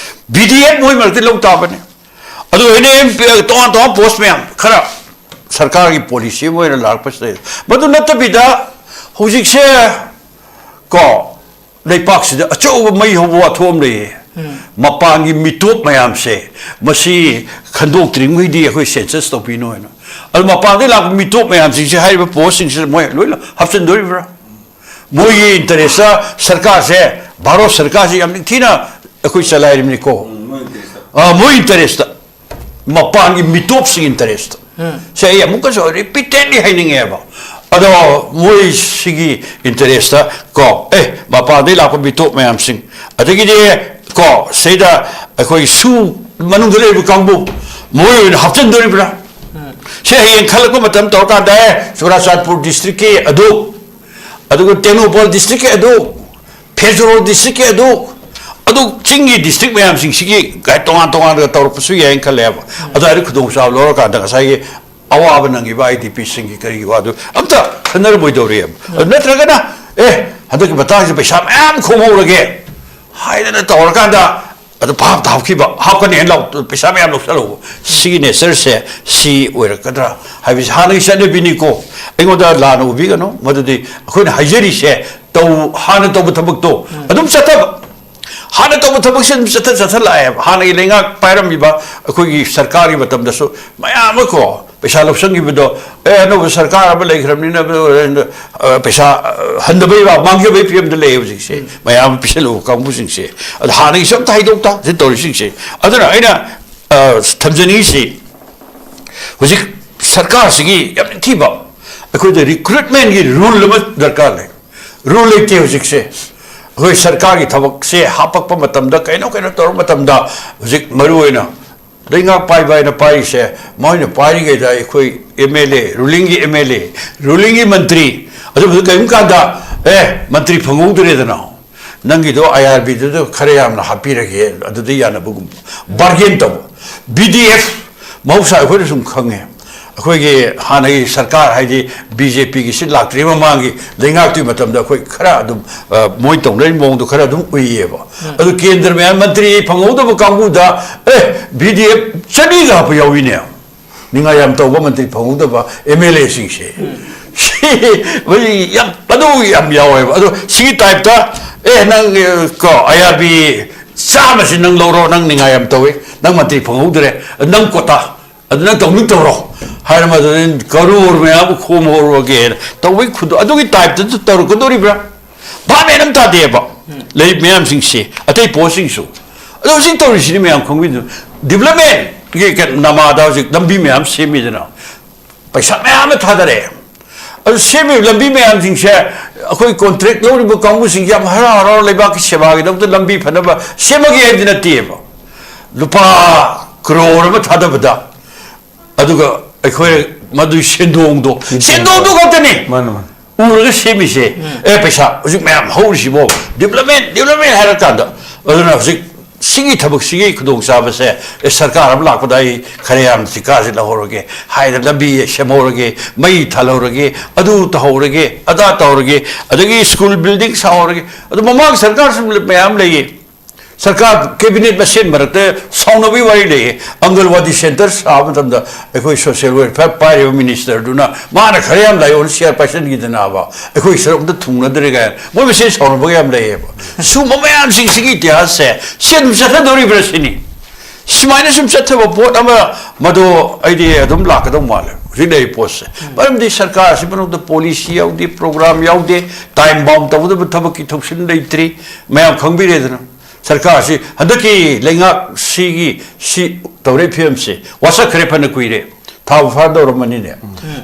ꯕꯤ ꯗꯤ ꯑꯦꯐ ꯃꯣꯏ ꯃꯔꯛꯇꯒꯤ ꯂꯧ ꯇꯥꯕꯅꯤ꯫ ꯑꯗꯨ ꯑꯣꯏꯅ ꯑꯦꯝ ꯄꯤ, ꯇꯣꯉꯥꯟ ꯇꯣꯉꯥꯟ ꯄꯣꯁ ꯃꯌꯥꯝ ꯈꯔ ꯁꯔꯀꯥꯔꯒꯤ ꯄꯣꯂꯤꯁꯤ ꯑꯃ ꯑꯣꯏꯅ ꯂꯥꯛꯄꯁꯤꯗ, ꯃꯗꯨ ꯅꯠꯇꯕꯤꯗ ꯍꯧꯖꯤꯛꯁꯦ ꯀꯣ, ꯂꯩꯄꯥꯛꯁꯤꯗ ꯑꯆꯧꯕ ꯃꯩ ꯍꯧꯕ ꯋꯥꯊꯣꯛ ꯑꯃ ꯂꯩꯌꯦ꯫ ꯃꯄꯥꯟꯒꯤ ꯃꯤꯇꯣꯞ ꯃꯌꯥꯝꯁꯦ, ꯃꯁꯤ ꯈꯟꯗꯣꯛꯇ꯭ꯔꯤꯉꯩꯗꯤ ꯑꯩꯈꯣꯏ ꯁꯦꯟꯁꯁ ꯇꯧꯕꯤꯅꯣ ꯍꯥꯏꯅ꯫ ꯑꯗꯨ ꯃꯄꯥꯟꯗꯒꯤ ꯂꯥꯛꯄ ꯃꯤꯇꯣꯞ ꯃꯌꯥꯝꯁꯤꯡꯁꯦ ꯍꯥꯏꯔꯤꯕ ꯄꯣꯁꯁꯤꯡꯁꯤꯗ ꯃꯣꯏ ꯂꯣꯏꯅ ꯍꯥꯞꯆꯤꯟꯗꯣꯔꯤꯕ꯭ꯔꯥ? ꯃꯣꯏꯒꯤ ꯏꯟꯇꯔꯦꯁꯇ ꯁꯔꯀꯥꯔꯁꯦ, ꯚꯥꯔꯠ ꯁꯔꯀꯥꯔꯁꯦ ꯌꯥꯝ ꯅꯤꯡꯊꯤꯅ ꯑꯩꯈꯣꯏ ꯆꯂꯥꯏꯔꯤꯕꯅꯤꯀꯣ꯫ ꯎꯝ, ꯃꯣꯏ ꯏꯟꯇꯔꯦꯁꯇ꯫ ꯑꯥ, ꯃꯣꯏ ꯏꯟꯇꯔꯦꯁꯇ, ꯃꯄꯥꯟꯒꯤ ꯃꯤꯇꯣꯞꯁꯤꯡ ꯏꯟꯇꯔꯦꯁꯇ꯫ ꯁꯦ ꯑꯩ ꯑꯃꯨꯛꯀꯁꯨ repeatedly ꯍꯥꯏꯅꯤꯡꯉꯦꯕ꯫ ꯑꯗꯣ ꯃꯣꯏ ꯁꯤꯒꯤ interest ꯀꯣ, ꯑꯦ, ꯃꯄꯥꯟꯗꯩ ꯂꯥꯛꯄ ꯃꯤꯇꯣꯞ ꯃꯌꯥꯝꯁꯤꯡ, ꯑꯗꯒꯤꯗꯤ ꯀꯣ, ꯁꯤꯗ ꯑꯩꯈꯣꯏ ꯁꯨ ꯃꯅꯨꯡꯗ ꯂꯩꯔꯤꯕ ꯀꯥꯡꯕꯨ, ꯃꯣꯏ ꯑꯣꯏꯅ ꯍꯥꯞꯆꯤꯟꯗꯣꯔꯤꯕ꯭ꯔꯥ? ꯁꯦ ꯍꯌꯦꯡ ꯈꯜꯂꯛꯄ ꯃꯇꯝ ꯇꯧꯔꯀꯥꯟꯗ, ꯑꯦ, ꯆꯨꯔꯥꯆꯥꯟꯄꯨꯔ district ꯀꯤ ꯑꯗꯨ, ꯑꯗꯨꯒ ꯇꯦꯡꯅꯧꯄꯜ district ꯀꯤ ꯑꯗꯨ, ꯐꯦꯖꯔꯣꯜ district ꯀꯤ ꯑꯗꯨ, ꯑꯗꯨ ꯆꯤꯡꯒꯤ district ꯃꯌꯥꯝꯁꯤꯡꯁꯤꯒꯤ ꯒꯥꯏ ꯇꯣꯉꯥꯟ ꯇꯣꯉꯥꯟꯅ ꯇꯧꯔꯛꯄꯁꯨ ꯌꯥꯏꯅ ꯈꯜꯂꯦꯕ꯫ ꯑꯗꯨ ꯑꯩꯅ ꯈꯨꯗꯣꯡꯆꯥꯕ ꯂꯧꯔꯀꯥꯟꯗ ꯉꯁꯥꯏꯒꯤ ꯑꯋꯥꯕ ꯅꯪꯉꯤꯕ IDP ꯁꯤꯡꯒꯤ ꯀꯔꯤꯒꯤ ꯋꯥꯗꯨ ꯑꯝꯇ ꯈꯟꯅꯔꯝꯃꯣꯏꯗꯧꯔꯤꯑꯕ꯫ ꯑꯗꯨ ꯅꯠꯇ꯭ꯔꯒꯅ, "ꯑꯦ, ꯍꯟꯗꯛꯀꯤ ꯃꯇꯥꯡꯁꯤꯗ ꯄꯩꯁꯥ ꯃꯌꯥꯝ ꯈꯣꯝꯍꯧꯔꯒꯦ" ꯍꯥꯏꯗꯅ ꯇꯧꯔꯀꯥꯟꯗ, ꯑꯗꯨ ꯚꯥꯞꯇ ꯍꯥꯞꯈꯤꯕ, ꯍꯥꯞꯀꯅꯤ ꯍꯥꯏꯅ ꯂꯥꯎ-, ꯄꯩꯁꯥ ꯃꯌꯥꯝ ꯂꯧꯁꯜꯍꯧꯕ꯫ ꯁꯤꯒꯤ nature ꯁꯦ ꯁꯤ ꯑꯣꯏꯔꯛꯀꯗ꯭ꯔꯥ ꯍꯥꯏꯕꯁꯤ ꯍꯥꯟꯅꯒꯤ ꯆꯠꯅꯕꯤꯅꯤꯀꯣ꯫ ꯑꯩꯉꯣꯟꯗ ꯂꯥꯟꯅ ꯎꯕꯤꯒꯅꯨ, ꯃꯗꯨꯗꯤ ꯑꯩꯈꯣꯏꯅ ꯍꯥꯏꯖꯔꯤꯁꯦ ꯇꯧ-, ꯍꯥꯟꯅ ꯇꯧꯕ ꯊꯕꯛꯇꯣ ꯑꯗꯨꯝ ꯆꯠꯊꯕ꯫ ꯍꯥꯟꯅ ꯇꯧꯕ ꯊꯕꯛꯁꯦ ꯑꯗꯨꯝ ꯆꯠꯊ-, ꯆꯠꯊ ꯂꯥꯛꯑꯦꯕ꯫ ꯍꯥꯟꯅꯒꯤ ꯂꯩꯉꯥꯛ ꯄꯥꯏꯔꯝꯃꯤꯕ ꯑꯩꯈꯣꯏꯒꯤ ꯁꯔꯀꯥꯔꯒꯤ ꯃꯇꯝꯗꯁꯨ ꯃꯌꯥꯝ ꯑꯃ ꯀꯣ ꯄꯩꯁꯥ ꯂꯧꯁꯟꯈꯤꯕꯗꯣ, ꯑꯦ, ꯑꯅꯧꯕ ꯁꯔꯀꯥꯔ ꯑꯃ ꯂꯩꯈ꯭ꯔꯕꯅꯤꯅ, ꯑ, ꯄꯩꯁꯥ, ꯑ, ꯍꯟꯗꯕꯩ ꯋꯥ, ꯃꯥꯡꯖꯕꯩ ꯐꯤꯕꯝꯗ ꯂꯩꯌꯦ ꯍꯧꯖꯤꯛꯁꯦ꯫ ꯃꯌꯥꯝ ꯑꯃ ꯄꯤꯁꯜꯂꯨꯕ ꯀꯥꯡꯕꯨꯁꯤꯡꯁꯦ꯫ ꯑꯗ ꯍꯥꯟꯅꯒꯤꯁꯨ ꯑꯝꯇ ꯍꯥꯏꯗꯣꯛꯇ ꯁꯤ ꯇꯧꯔꯤꯁꯤꯡꯁꯦ꯫ ꯑꯗꯨꯅ ꯑꯩꯅ, ꯑ, ꯊꯝꯖꯅꯤꯡꯉꯤꯁꯤ, ꯍꯧꯖꯤꯛ ꯁꯔꯀꯥꯔꯁꯤꯒꯤ ꯌꯥꯝ ꯅꯤꯡꯊꯤꯕ ꯑꯩꯈꯣꯏꯗ recruitment ꯀꯤ rule ꯑꯃ ꯗꯔꯀꯥꯔ ꯂꯩ꯫ Rule ꯂꯩꯇꯦ ꯍꯧꯖꯤꯛꯁꯦ꯫ ꯑꯩꯈꯣꯏ ꯁꯔꯀꯥꯔꯒꯤ ꯊꯕꯛꯁꯦ ꯍꯥꯞꯄꯛꯄ ꯃꯇꯝꯗ, ꯀꯩꯅꯣ ꯀꯩꯅꯣ ꯇꯧꯔꯛꯄ ꯃꯇꯝꯗ, ꯍꯧꯖꯤꯛ ꯃꯔꯨ ꯑꯣꯏꯅ ꯂꯩꯉꯥꯛ ꯄꯥꯏꯕ ꯍꯥꯏꯅ ꯄꯥꯏꯔꯤꯁꯦ, ꯃꯣꯏꯅ ꯄꯥꯏꯔꯤꯉꯩꯗ ꯑꯩꯈꯣꯏ MLA, ruling ꯒꯤ MLA, ruling ꯒꯤ ꯃꯟꯇ꯭ꯔꯤ, ꯑꯗꯨꯕꯨ ꯀꯔꯤꯒꯨꯝꯕ ꯀꯥꯟꯗ, ꯑꯦ, ꯃꯟꯇ꯭ꯔꯤ ꯐꯪꯍꯧꯗ꯭ꯔꯦꯗꯅ, ꯅꯪꯒꯤꯗꯣ IRB ꯗꯨꯗ ꯈꯔ ꯌꯥꯝꯅ ꯍꯥꯞꯄꯤꯔꯒꯦ, ꯑꯗꯨꯗ ꯌꯥꯅꯕꯒꯨꯝꯕ, bargain ꯇꯧꯕ꯫ BDF, ꯃꯍꯧꯁꯥ ꯑꯩꯈꯣꯏꯅ ꯁꯨꯝ ꯈꯪꯉꯦ, ꯑꯩꯈꯣꯏꯒꯤ ꯍꯥꯟꯅꯒꯤ ꯁꯔꯀꯥꯔ, ꯍꯥꯏꯗꯤ BJP ꯒꯤ ꯁꯤꯠ ꯂꯥꯛꯇ꯭ꯔꯤꯉꯩ ꯃꯃꯥꯡꯒꯤ ꯂꯩꯉꯥꯛꯇꯨꯒꯤ ꯃꯇꯝꯗ ꯑꯩꯈꯣꯏ ꯈꯔ ꯑꯗꯨꯝ, ꯑ, ꯃꯣꯏ ꯇꯧꯅꯔꯤꯕ ꯃꯑꯣꯡꯗꯣ ꯈꯔ ꯑꯗꯨꯝ ꯎꯏꯌꯦꯕ꯫ ꯑꯗꯨ ꯀꯦꯟꯗ꯭ꯔ ꯃꯌꯥꯝ ꯃꯟꯇ꯭ꯔꯤ ꯐꯪꯍꯧꯗꯕ ꯀꯥꯡꯕꯨꯗ, ꯑꯦ, BDF ꯆꯅꯤꯒ ꯍꯥꯞꯄ ꯌꯥꯎꯏꯅꯦ꯫ ꯅꯤꯡꯉꯥꯏ ꯌꯥꯝ ꯇꯧꯕ ꯃꯟꯇ꯭ꯔꯤ ꯐꯪꯍꯧꯗꯕ MLA ꯁꯤꯡꯁꯦ꯫ ꯁꯤ, ꯃꯣꯏ ꯌꯥꯝ, ꯑꯗꯨ ꯌꯥꯝ ꯌꯥꯎꯋꯦꯕ꯫ ꯑꯗꯣ ꯁꯤꯒꯤ type ꯇ, ꯑꯦ, ꯅꯪ, ꯑ, ꯀꯣ, IRB ꯆꯥꯝꯃꯁꯤ ꯅꯪ ꯂꯧꯔꯣ, ꯅꯪ ꯅꯤꯡꯉꯥꯏ ꯌꯥꯝ ꯇꯧꯋꯤ, ꯅꯪ ꯃꯟꯇ꯭ꯔꯤ ꯐꯪꯍꯧꯗ꯭ꯔꯦ, ꯅꯪ quota, ꯑꯗꯨ ꯅꯪ ꯇꯧꯅꯤꯡ ꯇꯧꯔꯣ ꯍꯥꯏꯔ ꯃꯗꯨꯗ ꯀꯔꯣꯔ ꯃꯌꯥꯝ ꯈꯣꯝꯍꯧꯔꯒꯦꯅ ꯇꯧꯕꯒꯤ ꯈꯨꯗꯣ-, ꯑꯗꯨꯒꯤ type ꯇ ꯇꯧꯔꯛꯀꯗꯧꯔꯤꯕ꯭ꯔꯥ? ꯚꯥꯞ ꯃꯦꯟ ꯑꯃ ꯇꯥꯗꯦꯕ꯫ ꯂꯩꯔꯤꯕ ꯃꯌꯥꯝꯁꯤꯡꯁꯦ, ꯑꯇꯩ ꯄꯣꯠꯁꯤꯡꯁꯨ꯫ ꯑꯗꯣ ꯍꯧꯖꯤꯛ ꯇꯧꯔꯤꯁꯤꯗꯤ ꯃꯌꯥꯝ ꯈꯪꯕꯤꯗꯨ, development ꯒꯤ ꯀꯩꯅꯣ, ꯅꯃꯥꯗ ꯍꯧꯖꯤꯛ ꯂꯝꯕꯤ ꯃꯌꯥꯝ ꯁꯦꯝꯃꯤꯗꯅ, ꯄꯩꯁꯥ ꯃꯌꯥꯝ ꯑꯃ ꯊꯥꯗꯔꯛꯑꯦ꯫ ꯑꯗꯨ ꯁꯦꯝꯃꯤꯕ ꯂꯝꯕꯤ ꯃꯌꯥꯝꯁꯤꯡꯁꯦ ꯑꯩꯈꯣꯏ ꯀꯣꯟꯇ꯭ꯔꯦꯛ ꯂꯧꯔꯤꯕ ꯀꯥꯡꯕꯨꯁꯤꯡꯁꯦ ꯌꯥꯝ ꯍꯔꯥꯎ ꯍꯔꯥꯎ ꯂꯩꯕꯥꯛꯀꯤ ꯁꯦꯕꯥꯒꯤꯗꯃꯛꯇ ꯂꯝꯕꯤ ꯐꯅꯕ ꯁꯦꯝꯃꯒꯦ ꯍꯥꯏꯕꯗꯤ ꯅꯠꯇꯦꯕ꯫ ꯂꯨꯄꯥ ꯀ꯭ꯔꯣꯔ ꯑꯃ ꯊꯥꯗꯕꯗ, ꯑꯗꯨꯒ ꯑꯩꯈꯣꯏ ꯃꯗꯨꯒꯤ ꯁꯦꯟꯗꯣꯡꯗꯣ, ꯁꯦꯟꯗꯣꯡꯗꯣ ꯈꯛꯇꯅꯤ꯫ ꯃꯥꯅꯦ, ꯃꯥꯅꯦ꯫ ꯎꯔꯒ ꯁꯦꯝꯃꯤꯁꯦ꯫ ꯑꯦ, ꯄꯩꯁꯥ ꯍꯧꯖꯤꯛ ꯃꯌꯥꯝ ꯍꯧꯔꯤꯁꯤꯕꯣ, ꯗꯤꯕ꯭ꯂꯞꯃꯦꯟ, ꯗꯤꯕ꯭ꯂꯞꯃꯦꯟ ꯍꯥꯏꯔꯀꯥꯟꯗ꯫ ꯑꯗꯨꯅ ꯍꯧꯖꯤꯛ ꯁꯤꯒꯤ ꯊꯕꯛꯁꯤꯒꯤ ꯈꯨꯗꯣꯡꯆꯥꯕꯁꯦ, ꯑꯦ, ꯁꯔꯀꯥꯔ ꯑꯃ ꯂꯥꯛꯄꯗ ꯑꯩ ꯈꯔ ꯌꯥꯝ ꯁꯤꯀꯥꯁꯦ ꯂꯧꯍꯧꯔꯒꯦ ꯍꯥꯏꯅ ꯂꯝꯕꯤ ꯁꯦꯝꯍꯧꯔꯒꯦ, ꯃꯩ ꯊꯥꯜꯍꯧꯔꯒꯦ, ꯑꯗꯨ ꯇꯧꯍꯧꯔꯒꯦ, ꯑꯗꯥ ꯇꯧꯔꯒꯦ, ꯑꯗꯒꯤ ꯁ꯭ꯀꯨꯜ ꯕꯤꯜꯗꯤꯡ ꯁꯥꯍꯧꯔꯒꯦ꯫ ꯑꯗꯨ ꯃꯃꯥꯡ ꯁꯔꯀꯥꯔꯁꯨ ꯃꯌꯥꯝ ꯂꯩꯌꯦ꯫ ꯁꯔꯀꯥꯔ ꯀꯦꯕꯤꯅꯦꯠ ꯃꯁꯦꯟ ꯃꯔꯛꯇ ꯁꯥꯎꯅꯕꯒꯤ ꯋꯥꯔꯤ ꯂꯩꯌꯦ꯫ ꯑꯪꯒꯜꯋꯥꯗꯤ ꯁꯦꯟꯇꯔ ꯁꯥꯕ ꯃꯇꯝꯗ ꯑꯩꯈꯣꯏ ꯁꯣꯁꯤꯌꯦꯜ ꯋꯦꯜꯐꯤꯌꯔ ꯄꯥꯏꯔꯤꯕ ꯃꯤꯅꯤꯁꯇꯔꯗꯨꯅ ꯃꯥꯅ ꯈꯔ ꯌꯥꯝ ꯂꯥꯏꯑꯣꯅ ꯁꯤꯌꯥꯔ ꯄꯥꯏꯁꯟꯈꯤꯗꯅꯕ, ꯑꯩꯈꯣꯏ ꯁꯔꯨꯛ ꯑꯝꯇ ꯊꯨꯡꯅꯗ꯭ꯔꯦ ꯀꯥꯏꯅ ꯃꯣꯏ ꯃꯁꯦꯟ ꯁꯥꯎꯅꯕꯒ ꯌꯥꯝ ꯂꯩꯌꯦꯕ꯫ ꯁꯨꯝꯕ ꯃꯌꯥꯝꯁꯤꯡꯁꯤꯒꯤ ꯏꯇꯤꯍꯥꯁꯁꯦ ꯁꯤ ꯑꯗꯨꯝ ꯆꯠꯊꯗꯧꯔꯤꯕ꯭ꯔꯥ ꯁꯤꯅꯤ꯫ ꯁꯨꯃꯥꯏꯅ ꯁꯨꯝ ꯆꯠꯊꯕ ꯄꯣꯠ ꯑꯃ ꯃꯗꯣ ꯑꯩꯗꯤ ꯑꯗꯨꯝ ꯂꯥꯛꯀꯗꯧ ꯃꯥꯜꯂꯦ ꯍꯧꯖꯤꯛ ꯂꯩꯔꯤꯕ ꯄꯣꯠꯁꯦ꯫ ꯃꯔꯝꯗꯤ ꯁꯔꯀꯥꯔ ꯑꯁꯤ ꯃꯅꯨꯡꯗ ꯄꯣꯂꯤꯁꯤ ꯌꯥꯎꯗꯦ, ꯄ꯭ꯔꯣꯒ꯭ꯔꯥꯝ ꯌꯥꯎꯗꯦ, ꯇꯥꯏꯝ ꯕꯥꯎꯟ ꯇꯧꯒꯗꯕ ꯊꯕꯛꯀꯤ ꯊꯧꯁꯤꯜ ꯂꯩꯇ꯭ꯔꯤ, ꯃꯌꯥꯝ ꯈꯪꯕꯤꯔꯦꯗꯅ꯫ ꯁꯔꯀꯥꯔꯁꯤ ꯍꯟꯗꯛꯀꯤ ꯂꯩꯉꯥꯛꯁꯤꯒꯤ ꯁꯤ ꯇꯧꯔꯛꯏ ꯐꯤꯕꯝꯁꯦ ꯋꯥꯁꯛꯈ꯭ꯔꯦ, ꯐꯅ ꯀꯨꯏꯔꯦ, ꯊꯥꯕꯨ ꯐꯥꯗꯧꯔꯝꯃꯅꯤꯅꯦ꯫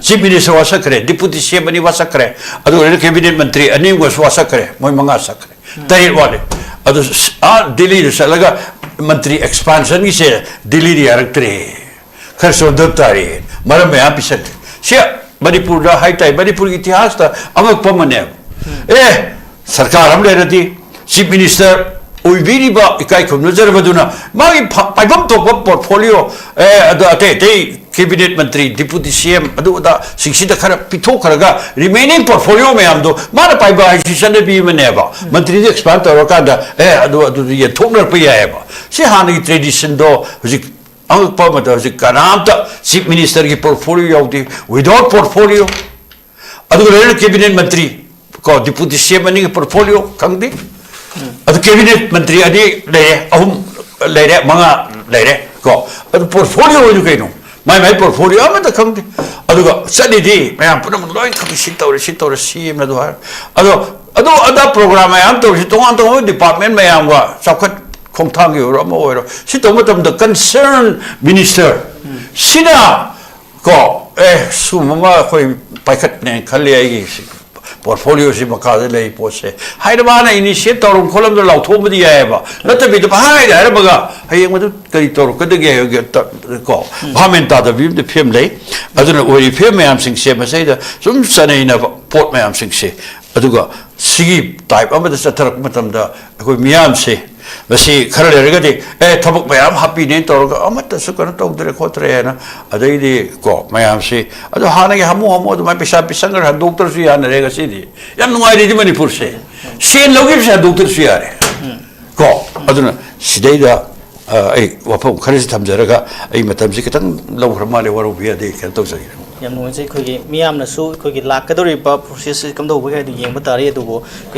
ꯆꯤꯐ ꯃꯤꯅꯤꯁꯇꯔ ꯋꯥꯁꯛꯈ꯭ꯔꯦ, ꯗꯤꯄꯨꯇꯤ ꯁꯤ ꯑꯦꯝ ꯑꯅꯤ ꯋꯥꯁꯛꯈ꯭ꯔꯦ, ꯑꯗꯨ ꯑꯣꯏꯔꯒ ꯀꯦꯕꯤꯅꯦꯠ ꯃꯟꯇ꯭ꯔꯤ ꯑꯅꯤꯒꯨꯝꯕꯁꯨ ꯋꯥꯁꯛꯈ꯭ꯔꯦ, ꯃꯣꯏ ꯃꯉꯥ ꯆꯠꯈ꯭ꯔꯦ, ꯇꯔꯦꯠ ꯋꯥꯠꯂꯤ꯫ ꯑꯗꯨ ꯁ-, ꯑꯥ ꯗꯤꯜꯂꯤꯗ ꯆꯠꯂꯒ ꯃꯟꯇ꯭ꯔꯤ ꯑꯦꯛꯁꯄꯥꯟꯁꯟꯒꯤꯁꯦ ꯗꯤꯜꯂꯤꯗ ꯌꯥꯔꯛꯇ꯭ꯔꯦ, ꯈꯔ ꯆꯣꯟꯊꯕ ꯇꯥꯔꯦ, ꯃꯔꯝ ꯃꯌꯥꯝ ꯄꯤꯁꯜꯂꯦ꯫ ꯁꯤ ꯃꯅꯤꯄꯨꯔꯗ ꯍꯥꯏꯇꯥꯔꯦ, ꯃꯅꯤꯄꯨꯔꯒꯤ ꯏꯇꯤꯍꯥꯁꯇ ꯑꯉꯛꯄ ꯑꯃꯅꯦꯕ꯫ ꯑꯦ, ꯁꯔꯀꯥꯔ ꯑꯃ ꯂꯩꯔꯗꯤ, ꯆꯤꯐ ꯃꯤꯅꯤꯁꯇꯔ ꯑꯣꯏꯕꯤꯔꯤꯕ ꯏꯀꯥꯏ ꯈꯨꯝꯅꯖꯔꯕꯗꯨꯅ ꯃꯥꯒꯤ ꯐ-, ꯄꯥꯏꯐꯝ ꯊꯣꯛꯄ ꯄꯣꯔꯠꯐꯣꯂꯤꯑꯣ, ꯑꯦ, ꯑꯗ ꯑꯇꯩ ꯑꯇꯩ ꯀꯦꯕꯤꯅꯦꯠ ꯃꯟꯇ꯭ꯔꯤ, ꯗꯤꯄꯨꯇꯤ ꯁꯤ ꯑꯦꯝ, ꯑꯗꯨ ꯑꯗꯥꯁꯤꯡꯁꯤꯗ ꯈꯔ ꯄꯤꯊꯣꯛꯈ꯭ꯔꯒ ꯔꯤꯃꯦꯅꯤꯡ ꯄꯣꯔꯠꯐꯣꯂꯤꯑꯣ ꯃꯌꯥꯝꯗꯣ ꯃꯥꯅ ꯄꯥꯏꯕ ꯍꯥꯏꯁꯤ ꯆꯠꯅꯕꯤ ꯑꯃꯅꯦꯕ꯫ ꯃꯟꯇ꯭ꯔꯤꯗ ꯑꯦꯛꯁꯄꯥꯟ ꯇꯧꯔꯀꯥꯟꯗ, ꯑꯦ, ꯑꯗꯨ, ꯑꯗꯨꯗꯤ ꯌꯦꯟꯊꯣꯛꯅꯔꯛꯄ ꯌꯥꯏꯑꯕ꯫ ꯁꯤ ꯍꯥꯟꯅꯒꯤ ꯇ꯭ꯔꯦꯗꯤꯁꯟꯗꯣ ꯍꯧꯖꯤꯛ ꯑꯉꯛꯄ ꯑꯃꯗ ꯍꯧꯖꯤꯛ ꯀꯅꯥꯝꯇ ꯆꯤꯐ ꯃꯤꯅꯤꯁꯇꯔꯒꯤ ꯄꯣꯔꯠꯐꯣꯂꯤꯑꯣ ꯌꯥꯎꯗꯦ, ꯋꯤꯗꯥꯎꯠ ꯄꯣꯔꯠꯐꯣꯂꯤꯑꯣ꯫ ꯑꯗꯨꯒ ꯂꯣꯏꯅꯅ ꯀꯦꯕꯤꯅꯦꯠ ꯃꯟꯇ꯭ꯔꯤ, ꯀꯣ, ꯗꯤꯄꯨꯇꯤ ꯁꯤ ꯑꯦꯝ ꯑꯅꯤꯒꯤ ꯄꯣꯔꯠꯐꯣꯂꯤꯑꯣ ꯈꯪꯗꯦ꯫ ꯑꯗꯨ ꯀꯦꯕꯤꯅꯦꯠ ꯃꯟꯇ꯭ꯔꯤ ꯑꯅꯤ ꯂꯩꯔꯦ, ꯑꯍꯨꯝ ꯂꯩꯔꯦ, ꯃꯉꯥ ꯂꯩꯔꯦ, ꯀꯣ꯫ ꯑꯗꯨ ꯄꯣꯔꯠꯐꯣꯂꯤꯑꯣ ꯑꯣꯏꯗꯨ ꯀꯩꯅꯣ? ꯃꯥꯏ ꯃꯥꯏ ꯄꯣꯔꯠꯐꯣꯂꯤꯑꯣ ꯑꯃꯠꯇ ꯈꯪꯗꯦ꯫ ꯑꯗꯨꯒ ꯆꯠꯂꯤꯗꯤ ꯃꯌꯥꯝ ꯄꯨꯝꯅꯃꯛ ꯂꯣꯏ ꯈꯪꯉꯤ, ꯁꯤ ꯇꯧꯔꯦ, ꯁꯤ ꯇꯧꯔꯦ, ꯁꯤ ꯑꯃ ꯑꯗꯨ ꯍꯥꯏꯔꯦ꯫ ꯑꯗꯣ ꯑꯗꯨ ꯑꯗꯥ ꯄ꯭ꯔꯣꯒ꯭ꯔꯥꯝ ꯃꯌꯥꯝ ꯇꯧꯔꯤꯁꯤ ꯇꯣꯉꯥꯟ ꯇꯣꯉꯥꯟꯕ ꯗꯤꯄꯥꯔꯠꯃꯦꯟ ꯃꯌꯥꯝꯒ ꯆꯥꯎꯈꯠ ꯈꯣꯡꯊꯥꯡꯒꯤ ꯑꯣꯏꯔꯣ, ꯑꯃ ꯑꯣꯏꯔꯣ, ꯁꯤ ꯇꯧꯕ ꯃꯇꯝꯗ concern minister ꯁꯤꯅ, ꯀꯣ, ꯑꯦ, ꯁꯤꯒꯨꯝꯕ ꯑꯃ ꯑꯩꯈꯣꯏ ꯄꯥꯏꯈꯠꯅꯦꯅ ꯈꯜꯂꯤ, ꯑꯩꯒꯤ portfolioꯁꯤ ꯃꯈꯥꯗ ꯂꯩ ꯄꯣꯠꯁꯦ ꯍꯥꯏꯅ ꯃꯥꯅ initiate ꯇꯧꯔꯝ ꯈꯣꯠꯂꯝꯗ ꯂꯥꯎꯊꯣꯛꯑꯝꯕꯗꯤ ꯌꯥꯏꯑꯕ꯫ ꯅꯠꯇꯕꯤꯗ ꯄꯪꯍꯥꯏꯗ ꯍꯥꯏꯔꯝꯃꯒ ꯍꯌꯦꯡ ꯃꯗꯨ ꯀꯔꯤ ꯇꯧꯔꯛꯀꯗꯒꯦ ꯍꯥꯏꯕꯒꯤ ꯇ-, ꯀꯣ, ꯚꯥꯞ ꯃꯦꯟ ꯇꯥꯗꯕꯒꯤ ꯑꯃꯗꯤ ꯐꯤꯕꯝ ꯂꯩ꯫ ꯑꯗꯨꯅ ꯑꯣꯏꯔꯤꯕ ꯐꯤꯕꯝ ꯃꯌꯥꯝꯁꯤꯡꯁꯦ ꯃꯁꯤꯗ ꯁꯨꯝ ꯆꯅꯩꯅꯕ ꯄꯣꯠ ꯃꯌꯥꯝꯁꯤꯡꯁꯦ, ꯑꯗꯨꯒ ꯁꯤꯒꯤ type ꯑꯃꯗ ꯆꯠꯊꯔꯛꯄ ꯃꯇꯝꯗ ꯑꯩꯈꯣꯏ ꯃꯤꯌꯥꯝꯁꯦ ꯃꯁꯤ ꯈꯔ ꯂꯩꯔꯒꯗꯤ, "ꯑꯦ, ꯊꯕꯛ ꯃꯌꯥꯝ ꯍꯥꯞꯄꯤꯅꯦꯅ ꯇꯧꯔꯒ ꯑꯃꯠꯇꯁꯨ ꯀꯩꯅꯣ ꯇꯧꯗ꯭ꯔꯦ ꯈꯣꯠꯇ꯭ꯔꯦ" ꯍꯥꯏꯅ, ꯑꯗꯩꯗꯤ, ꯀꯣ, ꯃꯌꯥꯝꯁꯤ ꯑꯗꯣ ꯍꯥꯟꯅꯒꯤ ꯍꯥꯃꯨ ꯍꯥꯃꯨ ꯑꯗꯨꯃꯥꯏꯅ ꯄꯩꯁꯥ ꯄꯤꯁꯪꯈ꯭ꯔ ꯍꯟꯗꯣꯛꯇ꯭ꯔꯁꯨ ꯌꯥꯅꯔꯦ ꯉꯁꯤꯗꯤ꯫ ꯌꯥꯝ ꯅꯨꯡꯉꯥꯏꯔꯦꯗꯤ ꯃꯅꯤꯄꯨꯔꯁꯦ꯫ ꯁꯦꯟ ꯂꯧꯈꯤꯕꯁꯦ ꯍꯟꯗꯣꯛꯇ꯭ꯔꯁꯨ ꯌꯥꯔꯦ꯫ ꯀꯣ, ꯑꯗꯨꯅ ꯁꯤꯗꯩꯗ, ꯑ, ꯑꯩ ꯋꯥꯐꯝ ꯈꯔꯁꯤ ꯊꯝꯖꯔꯒ ꯑꯩ ꯃꯇꯝꯁꯤ ꯈꯤꯇꯪ ꯂꯧꯈ꯭ꯔ ꯃꯥꯜꯂꯦ, ꯋꯥꯔꯧꯕꯤ ꯌꯥꯗꯦ, ꯀꯩꯅꯣ ꯇꯧꯖꯒꯦ꯫ ꯌꯥꯝ ꯅꯨꯡꯉꯥꯏꯖꯩ꯫ ꯑꯩꯈꯣꯏꯒꯤ ꯃꯤꯌꯥꯝꯅꯁꯨ ꯑꯩꯈꯣꯏꯒꯤ ꯂꯥꯛꯀꯗꯧꯔꯤꯕ process ꯁꯤ ꯀꯝꯗꯧꯕꯒꯦ ꯍꯥꯏꯗꯨ ꯌꯦꯡꯕ ꯇꯥꯔꯦ꯫ ꯑꯗꯨꯕꯨ